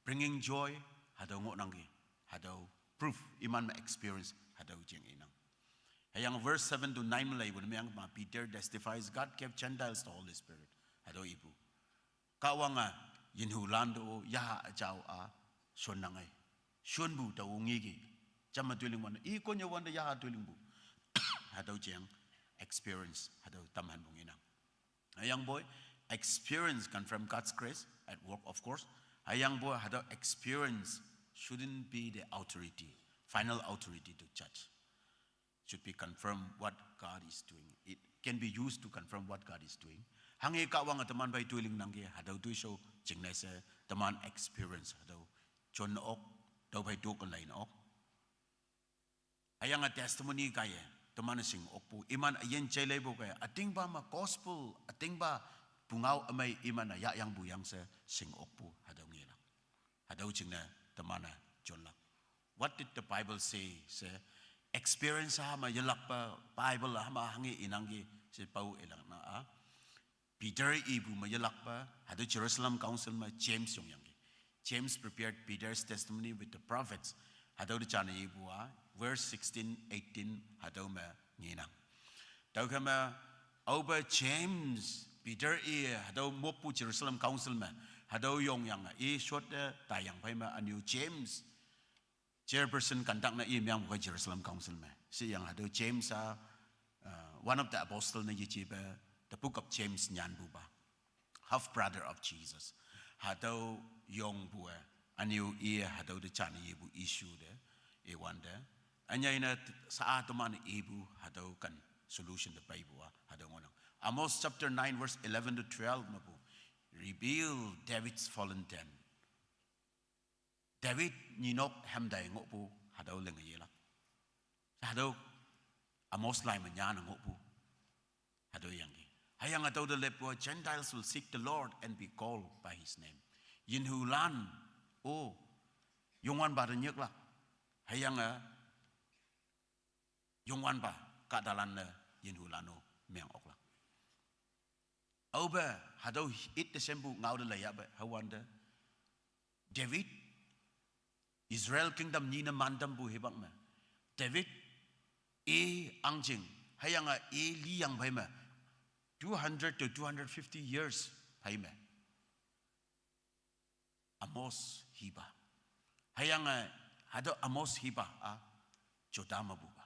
bringing joy, hatüo ngohnangki. Hatüo proof, iman me experience, hatüo jing inang. Hüyange verse seven to nine me leipu ne meang ma, Peter testifies God gave Gentiles the Holy Spirit. Hatüo ipu. Kahwange yinhulan te-o yaha üjao-a shonnang-e, shonpu tao ngeki. Jamme toiling wante, i konnyüo wante yaha toilingpu. Hatüo jing experience, hatüo tamhanpu ngenang. Hüyangpoi, experience confirm God's grace at work, of course. Hüyangpoi hatüo experience shouldn't be the authority, final authority to judge. should be confirm what God is doing. It can be used to confirm what God is doing. Hanghe Kahwange teman phei toiling nangki, hatüo toishao jingne she, teman experience hatüo jon ok, tüophei tok lei ok. Hüyange testimony kaiye, teman-e shing okpu, iman üyin jeileipu kaiye, ütingpa me gospel, ütingpa pungao ümei iman-e yahyangpu yang she shing okpu, hatüo ngelak. Hatüo jingne teman-e jonlak. What did the Bible say? She experience hama yelakpa, Bible hama hanghe inangki she pao ilak na a. Peter ipu me yelakpa, hatüo Jerusalem Council me James yongyangki. James prepared Peter's testimony with the prophets. Hatüo te jane ipu a, verse sixteen, eighteen, hatüo me ngenang. Tüokhei me, aope James, Peter i, hatüo moppu Jerusalem Council me, hatüo yongyange, i shot te taiyang phei me, ünyu James, chairperson conduct ne i meangpu Jerusalem Council me. Sheyange hatüo James a, uh, one of the apostle ne yejepe, the book of James nyanpupa. Half brother of Jesus. Hatüo yongpu e, ünyu i hatüo te jane ipu issue te, iwante. Ünyei ne sa-a teman ipu hatüo kan solution te peipu a, hatüo ngohnang. Amos chapter nine verse eleven to twelve mepu. Rebuild David's fallen tent. David nyinok hemdai ngohpu hatüo linge yelak. Hatüo Amos lai me nyane ngohpu. Hatüo yangki. Hüyange hatüo te leppu, Gentiles will seek the Lord and be called by his name. Yinhulan, o, Youngwanpa te nyiklak. Hüyange Youngwanpa kahtalan-e yinhulan-o meng oklak. Aope, hatüo it te shempu ngao te leiyahpe, hüwante. David, Israel kingdom nyine mantampu hipak me. David, i angjing, hüyange i liyang phei me. Two hundred to two hundred fifty years phei me. Amos hipa. Hüyange, hatüo Amos hipa a, Juda mepupa.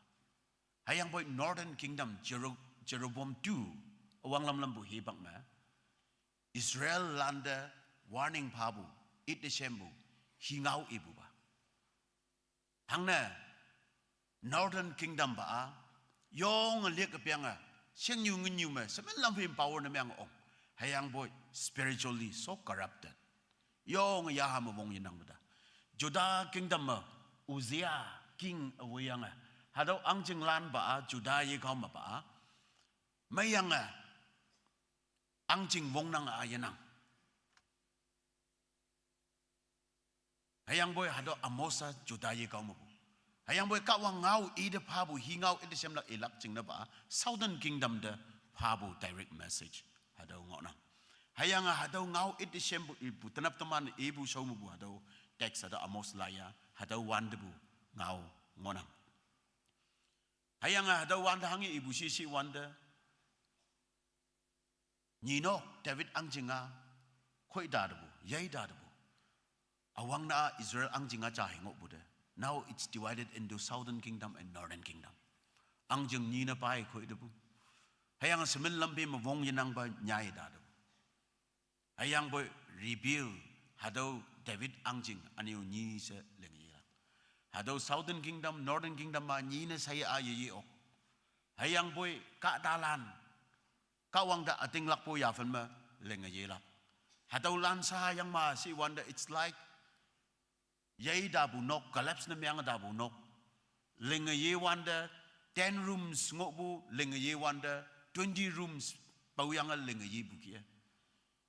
Hüyangpoi Northern Kingdom, Jero-, Jeroboam two, wanglam lampu hipak me, Israel lante warning phapu, it te shempu, hi ngao ipupa. Hangne, Northern Kingdom pa a, yonge liak peange, shingnyu nginnyu me, semen lam phei power ne meang ong. Hüyangpoi, spiritually so corrupted. Yonge yaha me wong yenangpu ta. Juda Kingdom me, Uzziah, king aweyange. Hatüo angjinglan pa a, Juda yekao me pa a. Meiyange, angjing wongnang a yenang. Hüyangpoi hatüo Amos a Juda yekao mepu. Hüyangpoi Kahwang ngao ite phapu, hi ngao ite shemlak ilak jingne pa, Southern Kingdom te phapu direct message. Hatüo ngohnang. Hüyange hatüo ngao ite shempu ipu, tenap teman ipu shao mepu hatüo text hatüo Amos lai a, hatüo wantepu ngao ngohnang. Hüyange hatüo wante hanghe ipu shishi wante. Nyinok David angjing a, khoi tatepu, yei tatepu. Üwangne a Israel angjing a ja hi ngohpu te. Now it's divided into Southern Kingdom and Northern Kingdom. Angjing nyine pai khoi tepu. Hüyange semen lam phei me wong yenangpa nyai tatepu. Hüyangpoi rebuild, hatüo David angjing ünyu nyi she linge yelak. Hatüo Southern Kingdom, Northern Kingdom ma nyine shaiye a yeye ok. Hüyangpoi kahtalan, Kahwang te ütinglakpu yaphen me linge yelak. Hatüolan shayang ma shi wante, it's like yei tapu nok, collapse ne meang tapu nok. Linge yewante, ten rooms ngohpu, linge yewante, twenty rooms paoyange linge yepu kih-e.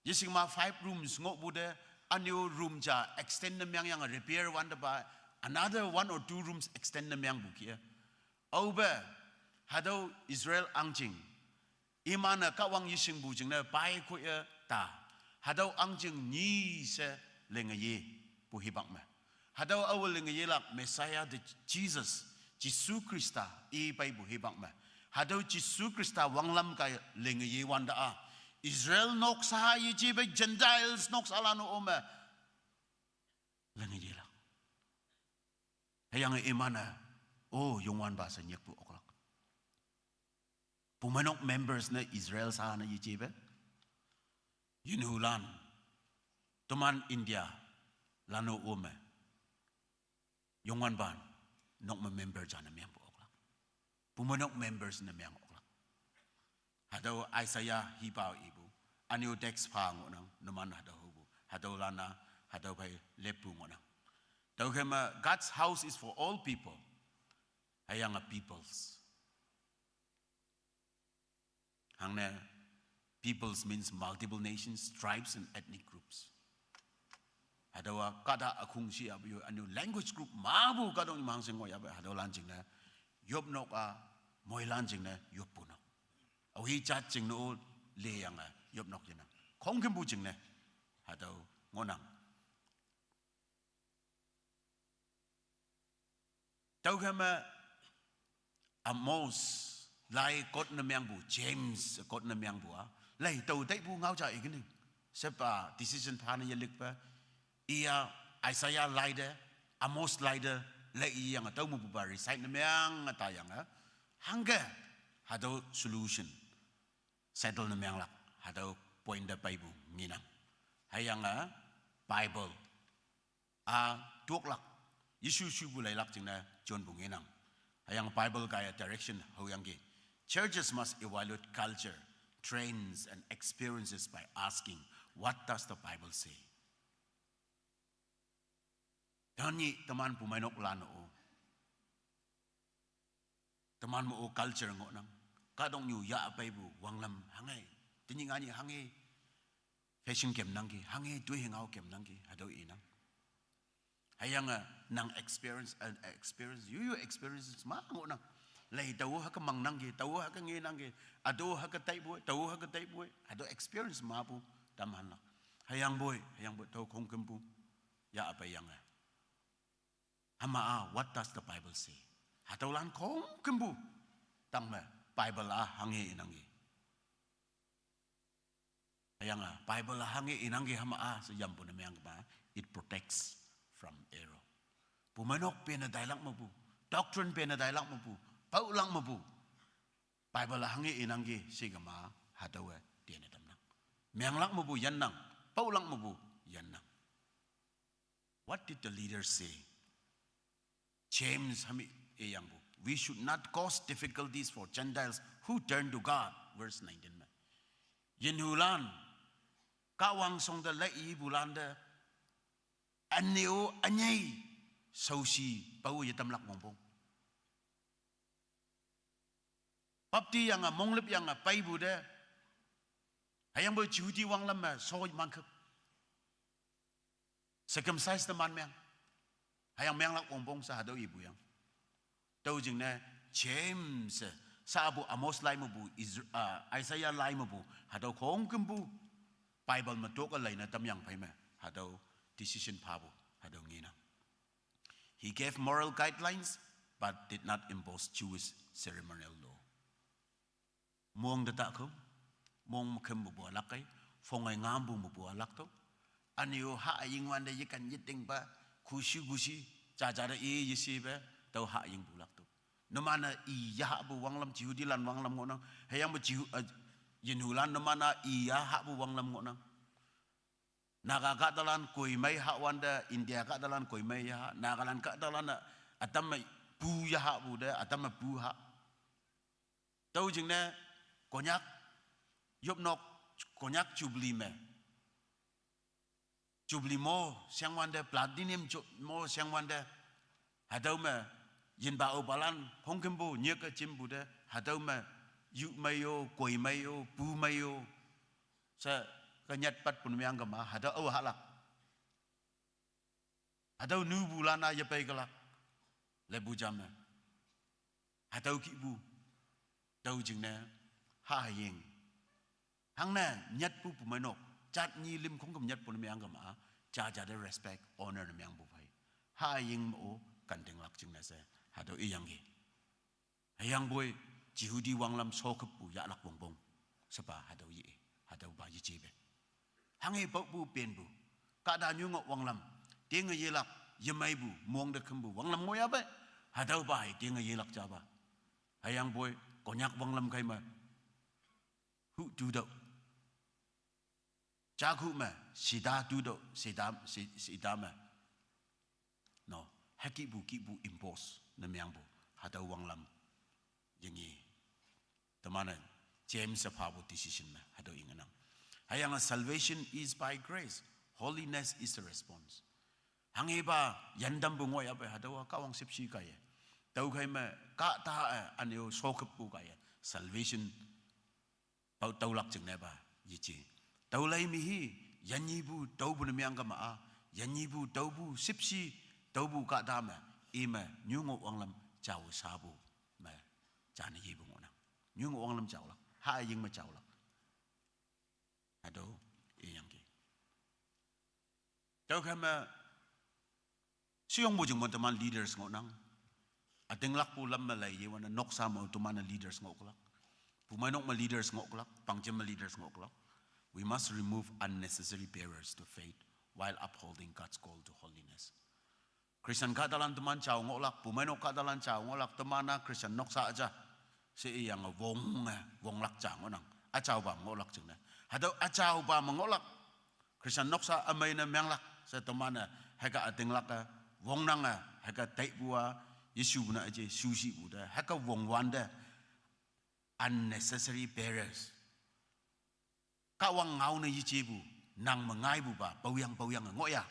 Yeshing ma five rooms ngohpu te, ünyu room ja extend ne meangyange repair wante pa, another one or two rooms extend ne meangpu kih-e. Aope, hatüo Israel angjing, iman-e Kahwang yeshingpu jingne pai khoi-e ta. Hatüo angjing nyi she linge yepu hipak me. Hatüo aowe linge yelak Messiah the Jesus, Jesu Khrista i peipu hipak me. Hatüo Jesu Khrista wanglam kaiye linge yewante a, Israel noksa yejepe Gentiles noksalan-o me linge yelak. Hüyange iman-e, o, Youngwanpa she nyikpu oklak. Pumeinok members ne Israel sa ne yejepe. Yinhulan, teman India lan-o me, Youngwanpa nok me member jane mengpu oklak. Pumeinok members ne meang oklak. Hatüo Isaiah hipa ipu. Ünyu text pha ngohnang, numan hatüo hupu. Hatüo lan-a, hatüo phei leppu ngohnang. Tüokhei me, God's house is for all people. Hüyange peoples. Hangne, peoples means multiple nations, tribes, and ethnic groups. Hatüowa kahta ükhong shi apu yo, ünyu language group mepu kahtoknyu me hangshin ngoh yahpei, hatüolan jingne, yopnok-a, moilan jingne, yoppu nok. Aohi jat jingne-o, leyange, yopnok yenang. Khongkümpu jingne, hatüo ngohnang. Tüokhei me Amos, lai kot ne meangpu, James kot ne meangpu-a, lei tao taipu ngao ja ikening. Shepa decision phane yelikpe, iya Isaiah laite, Amos laite, lei iyange tüo mepupa recite ne meang tayange, hangke, hatüo solution settle ne meanglak, hatüo point te peipu ngenang. Hüyange Bible a toklak, yeshu shupu leilak jingne jonpu ngenang. Hüyange Bible kaiye direction haoyangki. Churches must evaluate culture, trends, and experiences by asking, "What does the Bible say?" Tenyih teman pumeinoklan-o, teman me-o culture ngohnang. Kahtoknyu yahpeipu wanglam hanghe, tenyih nganyih hanghe fashion kemnangki, hanghe toihe ngao kemnangki, hatüo inang. Hüyange nang experience, eh, experience, yuyu experiences ma ngohnang. Lei tao hüke mangnangki, tao hüke ngenangki, hatüo hüke taipu-e, tao hüke taipu-e, hatüo experience mepu tamhanlak. Hüyangpoi, hüyangpoi tüo khongkümpu yahpeiyange, hüma-a, what does the Bible say? Hatüolan khongkümpu tangme, Bible-a hanghe inangki. Hüyange Bible-a hanghe inangki hüma-a she yampu ne meangkema, it protects from error. Pumeinok pene tailak mepu, doctrine pene tailak mepu, paolak mepu, Bible-a hanghe inangki shikema, hatüowe tene tamnang. Meanglak mepu yannang, paolak mepu yannang. What did the leaders say? James hami iyangpu, "We should not cause difficulties for Gentiles who turn to God." Verse nineteen me, yinhulan, Kahwang shong te lei ipulante, üne-o ünyei shaoshi pao yetamlak wongpong. Bapti yange, monglüp yange peipu te, hüyangpoi Jehudi wanglam me sho manküp, circumcise te man meang, hüyange meanglak wongpong she hatüo ipu yang. Tüo jingne James, sapu Amos lai mepu, Isra-, ah, Isaiah lai mepu, hatüo khongkümpu Bible me toke leine tamyang phei me, hatüo decision phapu, hatüo ngenang. He gave moral guidelines, but did not impose Jewish ceremonial law. Mong te ta küm, mong me küm mepu alak kei, phongai ngampu mepu alak tüo. Üne-o hahying wante yekan yetingpa, khushi khushi, jaja te i yeshipe, tüo hahyingpu lak tüo. Numan-e i yahpu wanglam, Jehudilan wanglam ngohnang, hüyangpoi Jehu-, eh, yinhulan numan-a i yahpu wanglam ngohnang. Naga kahtalan koimei hahwante, India kahtalan koimei yaha, Nagalan kahtalan-e ütam me pu yahpu te, ütam me pu ha. Tüo jingne, Konyak, yopnok, Konyak Jubilee me, Jubilee mo shangwante, platinum ju-, mo shangwante, hatüo me, yinpa-o palan, khongkümpu, nyeke jimpu te, hatüo me, yumei-o, koimei-o, pumei-o, she, kenyat patpu ne meangkema, hatüo ao hahlak. Hatüo nupulan-a yepei kelak, lepu jam me. Hatüo kihpu, tüo jingne, hahying. Hangne, nyatpu pumeinok, jat nyi lim khongküm nyatpu ne meangkema, jaja te respect, honor ne meangpu phei. Hahying me-o, kantinglak jingne she, hatüo iyangki. Hüyangpoi, Jehudi wanglam shoküppu yahlak wongpong. Shepa hatüo ye, hatüopa yejepe. Hanghe paopu penpu. Kahta nyu ngoh wanglam. Tinge yelak, yemeipu, mong te kümpu wanglam ngoh yahpe. Hatüopa hei tinge yelak japa. Hüyangpoi, Konyak wanglam kei me, hu tutüoh. Jaku me, sita tutüoh, sita, si-, sita me. No, hükihpu, kihpu impose ne meangpu, hatüo wanglam. Yangi. Teman-e James-e phapu decision me hatüo ingenang. Hüyange salvation is by grace. Holiness is the response. Hanghipa yantampu ngohyape hatüowa Kahwang shüpshe kaiye. Tüokhei me kahta-e üneo shokeppu kaiye. Salvation pao tüolak jingne pa yeje. Tüolei me hi, yannyipu tüopu ne meang kema-a, yannyipu tüopu shüpshe, tüopu kahta me, ime nyungoh wanglam jao shapu me, jane yepu ngohnang. Nyungoh wanglam jaolak, haying me jaolak. Hatüo iyangki. Tüokhei me, shiyongpu jingwün teman leaders ngohnang. Ütinglakpu lam me lei yewante noksa me teman-e leaders ngohlak. Pumeinok me leaders ngohlak, pangjem me leaders ngohlak. We must remove unnecessary barriers to faith while upholding God's call to holiness. Christian kahtalan teman jao ngohlak, pumeinok kahtalan jao ngohlak, teman-a Christian noksa ja. She iyange wonge, wonglak ja ngohnang. Üjaopa me ngohlak jingne. Hatüo üjaopa me ngohlak. Christian noksa ümei ne menglak. She teman-e hüke ütinglak-e, wongnange, hüke taipu-a, yeshupu ne üje, shushipu te, hüke wongwante. Unnecessary barriers. Kahwang ngao ne yejepu, nang me ngaipupa, paoyang paoyange ngohya.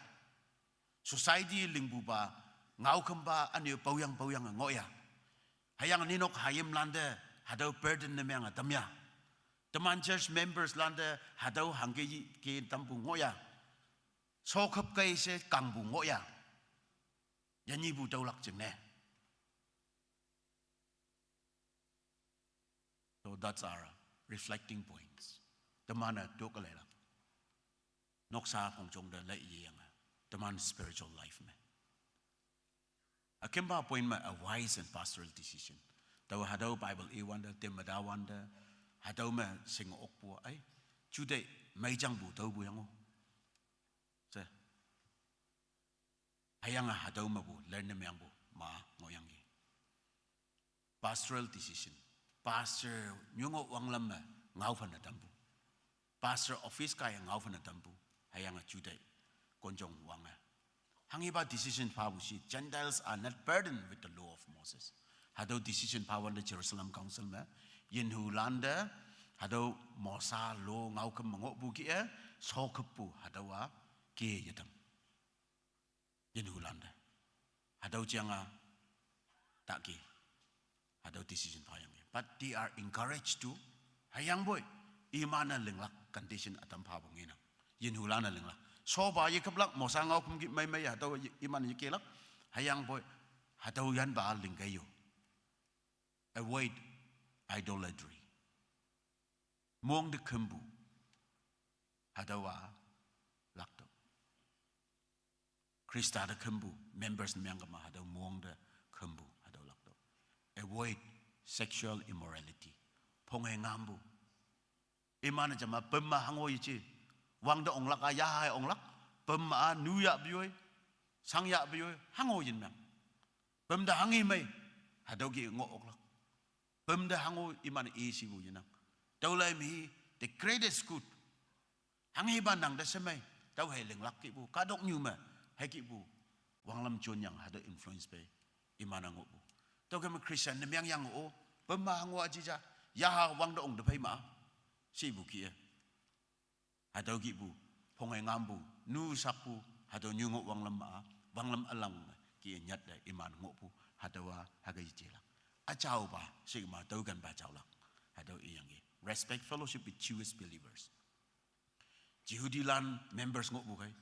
Society lingpupa, ngaokümpa, üneo paoyang paoyange ngohya. Hüyange ninok hayimlante, hatüo burden ne meange tamya. Teman church members lante, hatüo hangke yi ke tampu ngohya. Shokep kei she kangpu ngohya. Yannyipu tüolak jingne. So that's our reflecting points. Teman-e tokleilak. Noksa phongjong te lei yeyange. Teman spiritual life me. Ükempa point me a wise and pastoral decision. Taowe hatüo Bible iwante, temata wante, hatüo me shing okpu ei. Jute meijangpu tüopu yango. She. Hüyange hatüo mepu learn ne meangpu ma ngohyangki. Pastoral decision. Pastor nyungoh wanglam me ngaophan ne tampu. Pastor office kaiye ngaophan ne tampu. Hüyange jutai konjong wange. Hanghipa decision phapu shi, Gentiles are not burdened with the law of Moses. Hatüo decision phawante Jerusalem Council me, yinhulante, hatüo Mosa law ngaoküm me ngohpu kih-e, shokeppu hatüowa ke yetam. Yinhulante. Hatüo janga, taki. Hatüo decision phayangki. But they are encouraged to, hüyangpoi, iman-e linglak condition ütam phapu ngenang. Yinhulan-e linglak. Shopa yeküplak, Mosa ngaoküm kih meimei hatüo ye-, iman yekelak. Hüyangpoi, hatüo yanpa lingkei yo. Avoid idolatry. Mong te khümpu. Hatüowa laktüoh. Khrista te khümpu, members ne meang kema hatüo mong te khümpu, hatüo laktüoh. Avoid sexual immorality. Phonge ngampu. Iman-e jama püm me hango yeje. Wangte onglak-a yaha onglak. Püm me-a nu yahpeyoi. Shang yahpeyoi. Hango yinmeang. Püm te hanghi mei. Hatüo kih ngoh oklak. Püm te hango iman-e ishipu yenang. Tüolei me hi, the greatest good. Hanghipa nang te shemei, tüo hei linglak kihpu, kahtoknyu me, hei kihpu, wanglam jonyang hatüo influence pei, iman-e ngohpu. Tüokhei me Christian ne meang yang o, püm me hango-a jija, yaha wangte ong te phei ma, shipu kih-e. Hatüo kihpu, phonge ngampu, nu sakpu, hatüo nyungoh wanglam ma, wanglam ülang me, kih-e nyatte iman ngohpu, hatüowa hüke yejelak. Üjaopa, shikma tüokenpa jaolak. Hatüo iyangki. Respect fellowship with Jewish believers. Jehudilan members ngohpu khei.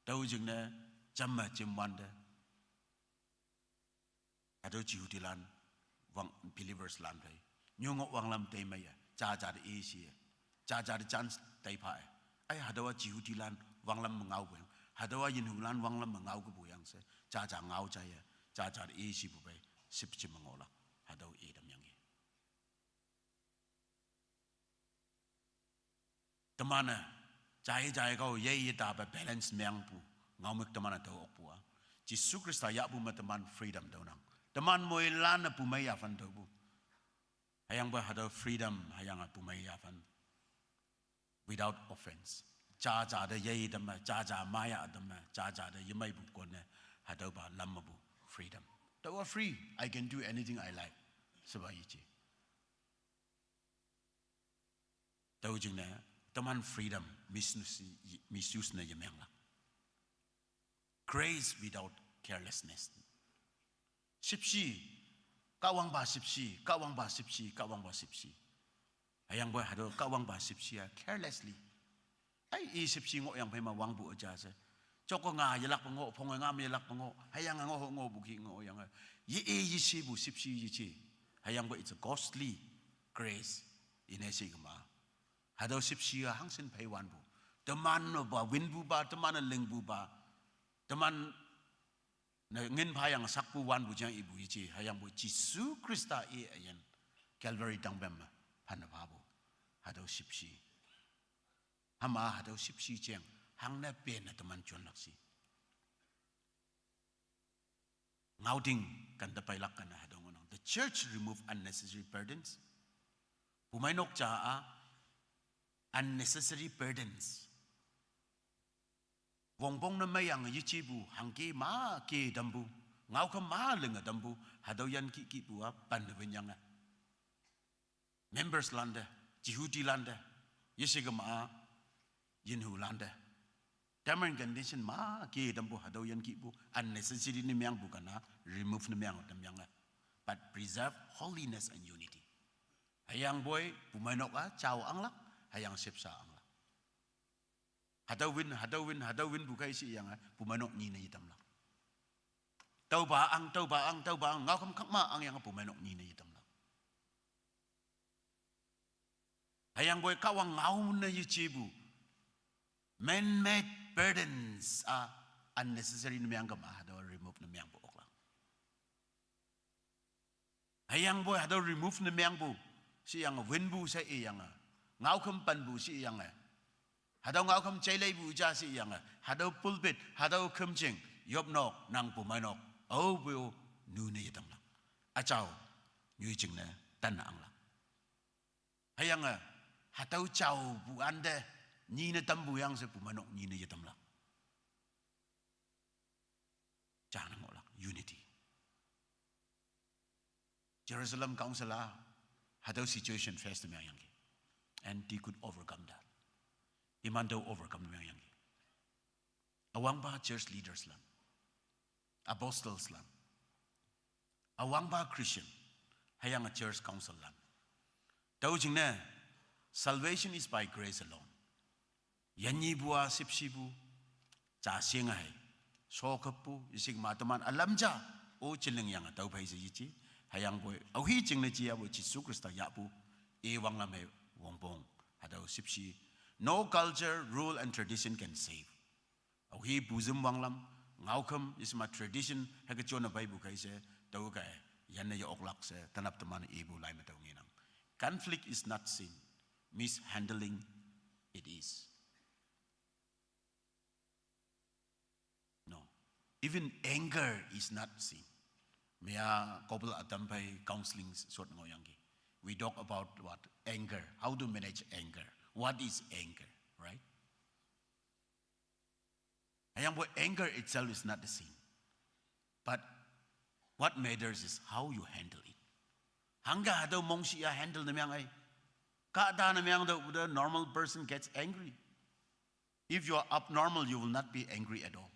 Tüo jingne jamme jemwante. Hatüo Jehudilan wang believers lan phei. Nyungoh wanglam teimeiye. Jaja te ishi-e. Jaja te chance teipha-e. Ai hatüowa Jehudilan wanglam me ngaopu yang. Hatüowa yinhulan wanglam me ngaokepu yang she. Jaja ngao jaiye. Jaja te ishipu pei. Shüpjem me ngohlak. Hatüo itamyangki. Teman-e, jai jai kao, ye ye tape balance meangpu, ngaomük teman-e tao okpu-a. Jesu Khrista yahpu me teman freedom tüonang. Teman moilan-e pumei yaphan tüopu. Hüyangpoi hatüo freedom, hüyange pumei yaphan. Without offense. Jaja te ye teme, jaja maya teme, jaja te yemeipu konne, hatüopa lam mepu freedom. Tüowa free, I can do anything I like. Shepa yeje. Tüo jingne, teman freedom misuse, misuse ne yemenglak. Grace without carelessness. Shüpshe, Kahwangpa shüpshe, Kahwangpa shüpshe, Kahwangpa shüpshe. Hüyangpoi hatüo Kahwangpa shüpshe-a carelessly. Ai, i shüpshe ngohyang phei me wangpu üja she. Joko nga yelakpe ngoh, phonge nga me yelakpe ngoh, hüyange ngoh, ngohpu ki ngohyange. Ye-e yeshepu shüpshe yeje. Hüyangpoi it's a costly grace. Ine she kema. Hatüo shüpshe-a hangshin phei wanpu. Teman-e pa winpupa, teman-e lingpupa. Teman-e ngin phayange sakpu wanpu jang ipu yeje. Hüyangpoi Jesu Khrista-e üyin Calvary tangpem me phanne phapu. Hatüo shüpshe. Hüma hatüo shüpshe jeng, hangne penne teman jonlak shi. Ngaoting kante peilak kane hatüo ngohnang. The church remove unnecessary burdens. Pumeinok ja-a unnecessary burdens. Wongpong ne meiyange yejepu hangke ma ke tampu, ngaokhüm ma linge tampu, hatüo yan kih kihpu-a panne winyange. Members lante, Jehudi lante, yeshe kema-a, yinhu lante. Term and condition ma ke tampu hatüo yan kihpu, unnecessary ne mengpu kane, remove ne meng tamyange. But preserve holiness and unity. Hüyangpoi, pumeinok-a, jao anglak, hüyange shüpshe anglak. Hatüo win, hatüo win, hatüo winpu kai shiyange, pumeinok nyine yetamlak. Tüopa ang, tüopa ang, tüopa ang, ngaokhüm khak ma angyange pumeinok nyine yetamlak. Hüyangpoi Kahwang ngao ne yejepu man-made burdens-a unnecessary ne meng kema hatüo remove ne mengpu oklak. Hüyangpoi hatüo remove ne mengpu, shiyange winpu she iyange. Ngaokhüm panpu shiyange. Hatüo ngaokhüm jaileipu ja shiyange. Hatüo pulpit, hatüo khümjing, yopnok, nang pumeinok, aope-o, nune yetamlak. Üjao, nyoi jingne, tanne anglak. Hüyange, hatüo jaopu ante, nyine tampu yang she pumeinok nyine yetamlak. Jane ngohlak, unity. Jerusalem Council-a, hatüo situation face ne mengyangki. And they could overcome that. Iman tüo overcome ne mengyangki. Üwangpa church leaders lan, apostles lan, üwangpa Christian, hüyange church council lan. Tüo jingne, salvation is by grace alone. Yannyipu-a shüpshepu, ja shinge hei, shokappu, yeshe kema teman ülam ja, o jinlingyange tüo phei she yeje, hüyangpoi, aohi jingne jiyapoi Jesu Khrista yahpu, i wanglam hei wongpong, hatüo shüpshe. No culture, rule and tradition can save. Aohi puzim wanglam, ngaokhüm, yeshe ma tradition, hüke jone peipu kai she, tüo kai, yanne ye oklak she, tenap teman ipu lai me tüo ngenang. Conflict is not sin. Mishandling it is. No. Even anger is not sin. Mea couple ütam phei counseling shot ngohyangki. We talk about what? Anger. How to manage anger? What is anger, right? Hüyangpoi anger itself is not a sin. But what matters is how you handle it. Hangke hatüo mongshih-a handle ne meng ei. Kahta ne meng tüo, the normal person gets angry. If you are abnormal, you will not be angry at all.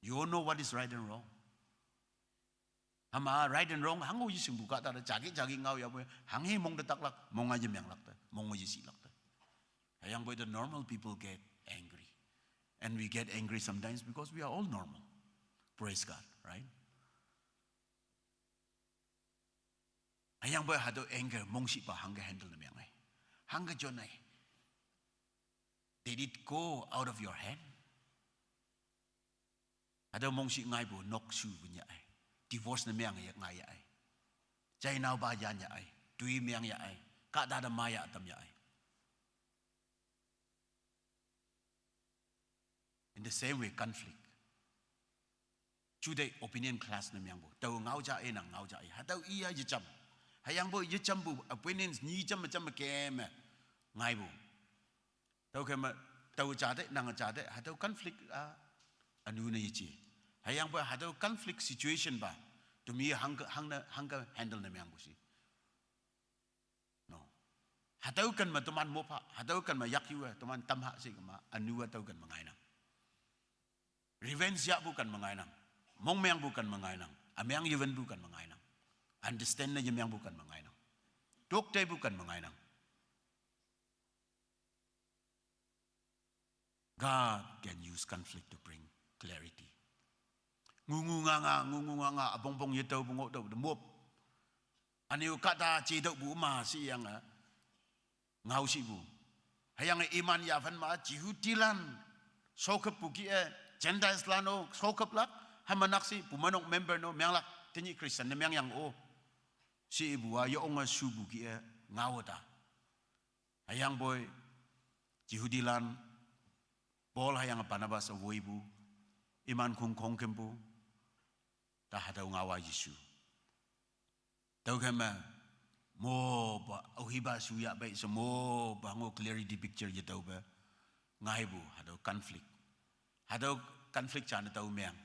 You all know what is right and wrong. Hüma right and wrong, hango yeshingpu kahta te jagi jagi ngao yapoi, hanghe mong te taklak, mong-a yemenglak te, mong-o yeshihlak te. Hüyangpoi the normal people get angry. And we get angry sometimes because we are all normal. Praise God, right? Hüyangpoi hatüo anger, mongshihpa hangke handle ne meng ei. Hangke jon ei. Did it go out of your hand? Hatüo mongshih ngaipu nok shu win ya ei. Divorce ne meng ye ngai ya ei. Jainaopa yan ya ei. Toi meng ya ei. Kahta te maya ütam ya ei. In the same way, conflict. Jute opinion clash ne mengpu. Tao ngao ja ei, nang ngao ja ei. Hatüo iya yejam. Hüyangpoi yejampu opinions nyi jam jam keme ngaipu. Tüo keme, tao ja te, nang ja te, hatüo conflict-a, ünu ne yeje. Hüyangpoi hatüo conflict situation pa, temi hangke, hangne, hangke handle ne mengpu shi. No. Hatüo ken me teman mop ha, hatüo ken me yak yu-e, teman tam ha she kema, ünu-a tüo ken me ngainang. Revenge yahpu ken me ngainang. Mongmengpu ken me ngainang. Ümeng yewenpu ken me ngainang. Understand ne yemengpu ken me ngainang. Tok teipu ken me ngainang. God can use conflict to bring clarity. Ngungu nganga, ngungu nganga, üpongpong yetüopu ngohtüopu te mop. Üne-o kahta jetüopu ma shiyange, ngao shipu. Hüyange iman yaphan ma Jehudilan shokeppu kih-e, Gentiles lan-o shokeplak, hüma nakshih pumeinok member no menglak, tenyih Christian ne mengyang-o. Shipu-a yonge shupu kih-e, ngao ta. Hüyangpoi Jehudilan Paul hüyange Barnabas-e woipu, iman khong khongkümpu, ta hatüo ngao-a yeshu. Tüokhei me, mopa, aohipa shu yahpei she mopa, hango clarity picture yetüope, ngaipu, hatüo conflict. Hatüo conflict jane tüo meng.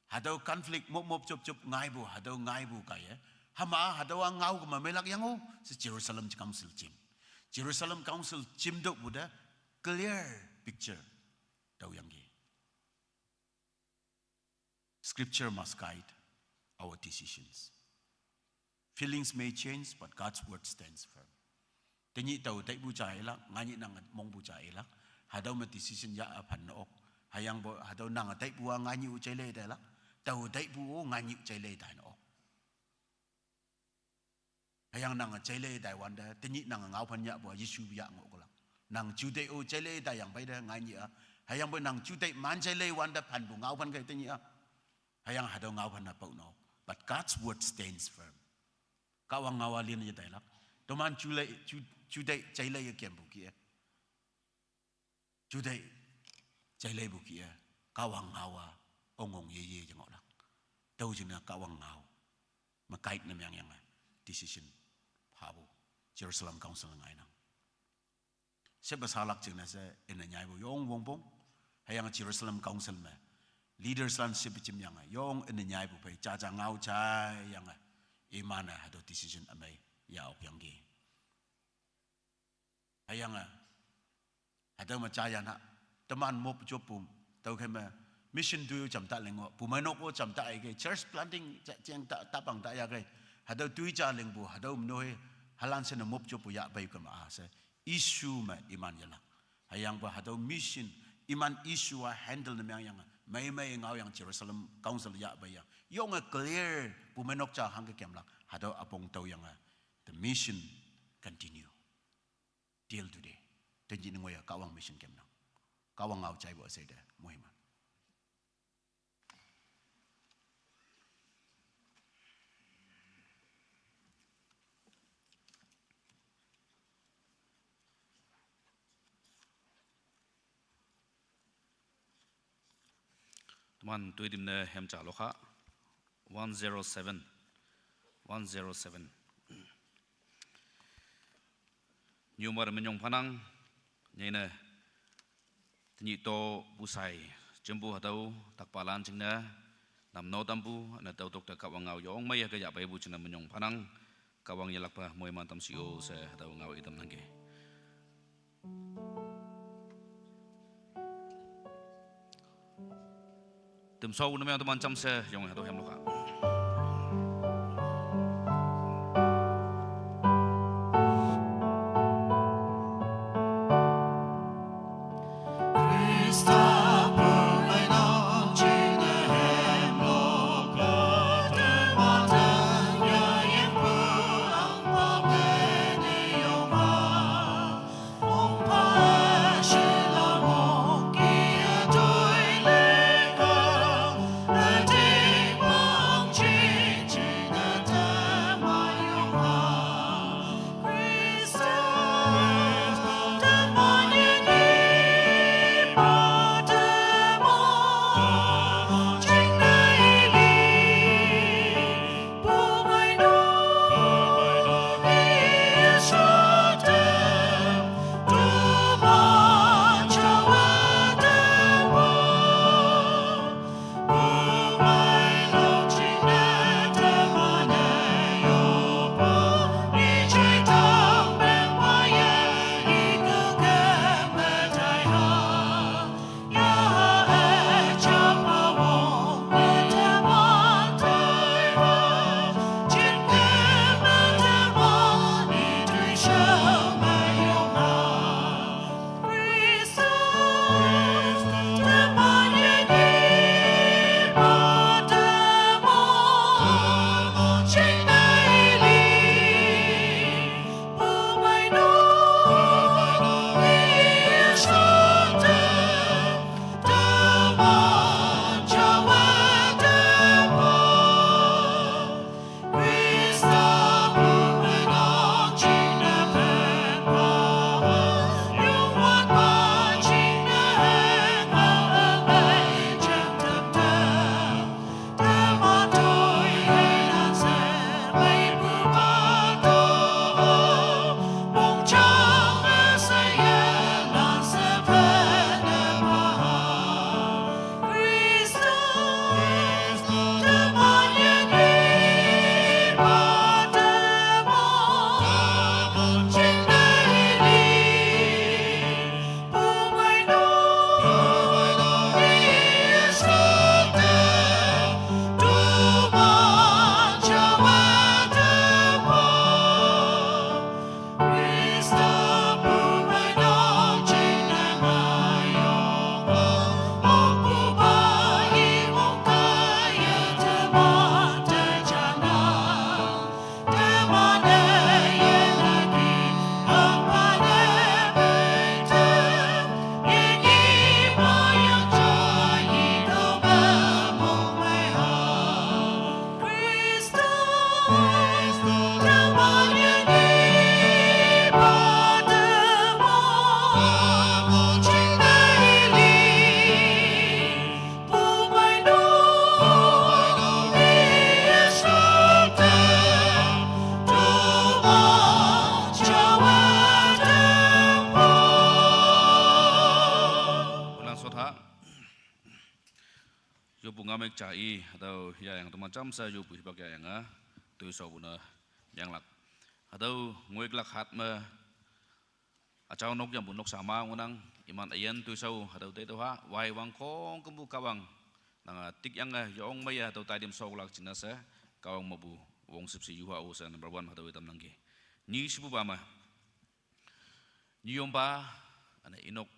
Hatüo conflict mop mop jop jop ngaipu, hatüo ngaipu kaiye. Hüma, hatüo-a ngao kema meilak yang-o, she Jerusalem Council jim. Jerusalem Council jim tüopu te clear picture tüoyangki. Scripture must guide our decisions. Feelings may change, but God's word stands firm. Tenyih tao taipu ja ilak, nganyih nang mongpu ja ilak. Hatüo me decision yah-a phanne ok. Hüyangpoi hatüo nange taipu-a nganyih-o jailei tailak. Tao taipu-o nganyih jailei taine ok. Hüyange nange jailei taiwante, tenyih nange ngaophan yahpu-a Jesu yah ngohlak. Nang juteih-o jailei taiyangpeite nganyih-a. Hüyangpoi nang juteih man jailei wante phanpu ngaophan kei tenyih-a. Hüyange hatüo ngaophan-a paone ok. But God's word stands firm. Kahwang ngao-a lin yetailak. Toman julei, ju-, juteih jailei yekempu kih-e. Juteih jaileipu kih-e, Kahwang ngao-a, ongong yeye yengohlak. Tüo jingne Kahwang ngao me guide ne mengyange decision phapu, Jerusalem Council ngainang. Shepa shalak jingne she ine nyaipu yong wongpong, hüyange Jerusalem Council me leaders lan shepa jimyange yong ine nyaipu phei jaja ngao jaiyange, iman-e hatüo decision ümei yah okyangki. Hüyange, hatüo me jayanha, teman mop joppu, tüokhei me mission tu-o jamta ling-o, pumeinok-o jamta eikei, church planting ja-, jeng ta, tapang ta yahkei, hatüo tu-i ja lingpu, hatüo mno-e, halan she ne mop joppu yahpei kema-a she, issue me iman yelak. Hüyangpoi hatüo mission, iman issue-a handle ne mengyange, meimei ngaoyang Jerusalem Council yahpei yang. Yonge clear, pumeinok ja hangke kemlak, hatüo üpong tüoyange, the mission continue till today. Tenyih ne ngoiye Kahwang mission kemnang. Kahwang ngao jaipu üsheite, moiman. Teman toitim ne hem ja lokha. One zero seven. One zero seven. Nyumar minyong phanang, nyeine, tenyih to busai, jempu hatüo, takpalan jingne, namno tampu, üne tüo tok te Kahwang ngao yong meiye ke yahpeipu jingne minyong phanang, Kahwang yelakpa moiman tam shi-o she hatüo ngao itam nangke. Temsho ne meng teman jamshe yong hatüo hem lokha. Ngamek cha i, hatüo yayang teman jamshe yopu hipak yayang-a, toishao pune, yanglak. Hatüo ngoiklak hat me, üjao nok yangpu noksa ma ngohnang, iman üyin toishao, hatüo teitüoh ha, wai wang khongkümpu Kahwang. Nange tikyange yong meiye hatüo taitam shoklak jingne she, Kahwang mepu, wongship she yuha o she number one hatüo itam nangki. Nyi shipupa me. Nyiyompa, üne inok,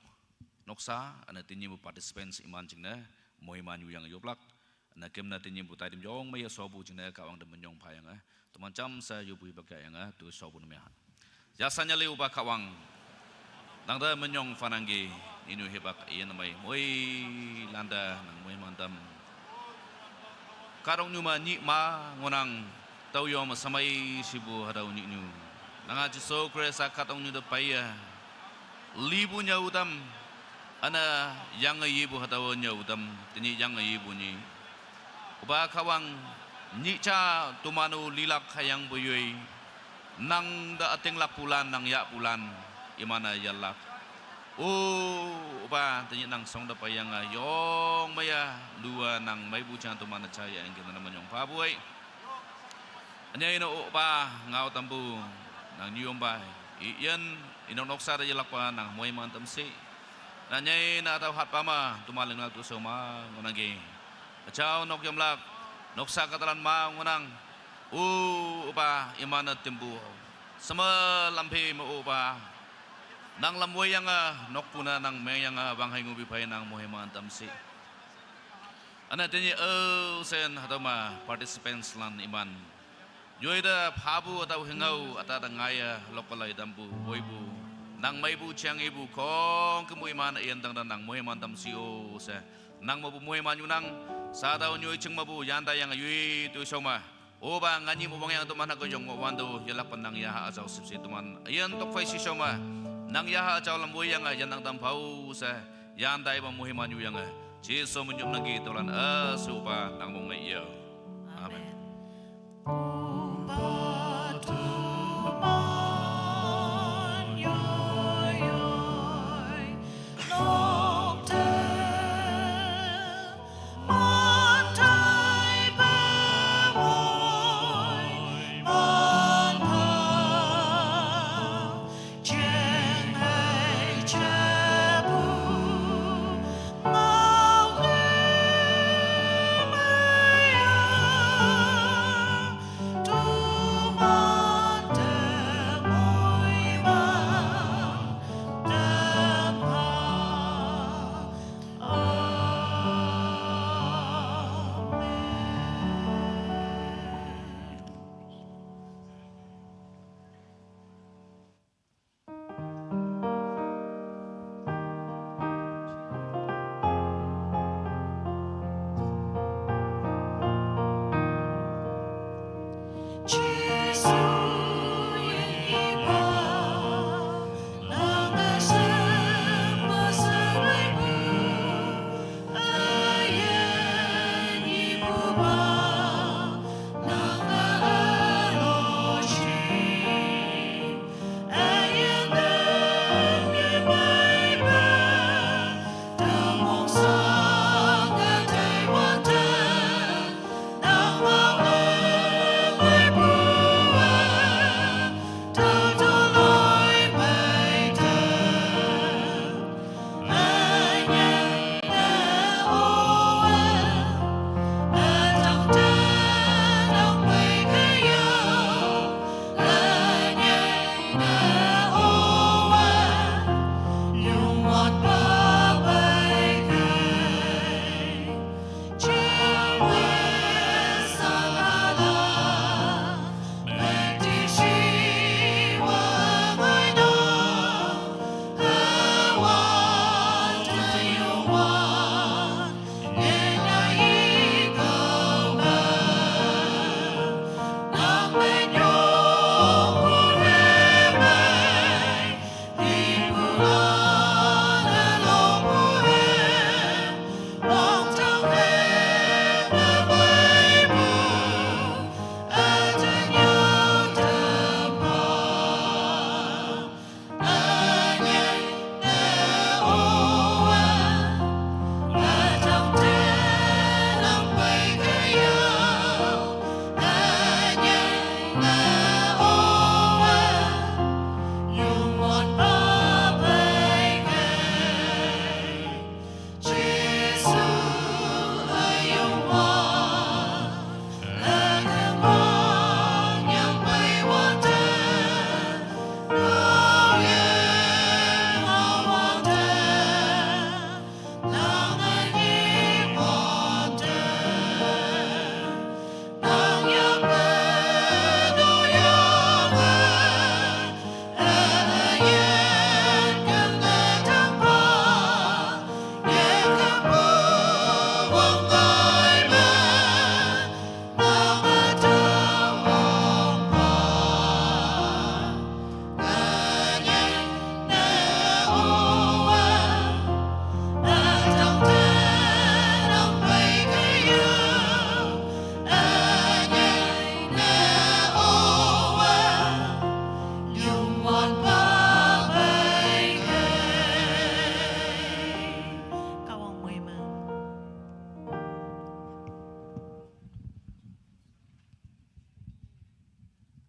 noksa, üne tenyihpu participants iman jingne, moiman yuyange yoplak, üne kemne tenyihpu taitam yong meiye shopu jingne Kahwang te minyong phayange, teman jamshe yopu hipak yayang-a, toishaopu ne meiha. Yasanyali opa Kahwang. Nangte minyong phanangki, inyu hipak iyin mei, moilante nang moiman tam. Kahtoknyu me nyih ma ngohnang, tüo yome shamei shipu hatüo nyihnyu. Nange Jesu Khrista kahtoknyu te peiye. Lipu nyüo tam, üne yange yepu hatüo nyüo tam, tenyih yange yepu nyih. Opa Kahwang, nyih ja toman-o lilak hayangpu yoi. Nang te ütinglakpulan, nang yahpulan, iman-e yanlak. O, opa, tenyih nang shong te peiyange, yong meiye, luwe nang meipu jang toman-e jayangki nane minyong phapu ei. Ünyei ne opa, ngao tampu, nang nyiyompa, iyin, inok noksa te yelakpa, nang moiman tam shi. Ünyei ne hatüo hatpa me, toman linglak toishao ma, ngohnangki. Üjao nok yamlak, noksa kahtalan ma ngohnang. O, opa, iman-e tempu. Sheme lamphi me opa. Nang lam woiyange, nokpu ne nang mengyange, wanghei ngohpi phei nang moiman tam shi. Üne tenyih, o, shen hatüo me participants lan iman. Yoite phapu hatüo hingao, üta te ngaiye, lokkalei tampu, woipu. Nang meipu jang ipu, khongkümpu iman, üyin tangte nang moiman tam shi o she. Nang mepu moiman yunang, sha tao nyoi jing mepu, yantaiyange yoi toishao me. Opa nganyi me wangyange toman hake yong ngohwante, yelakpe nang yaha üjao shüpshe toman. Üyin tokphei shishao me. Nang yaha üjao lam woiyange, yannang tam phao she. Yantaipa moiman yuyange. Jesu minyong nangki tüolan üshepa nang mong ngaiyo. Amen.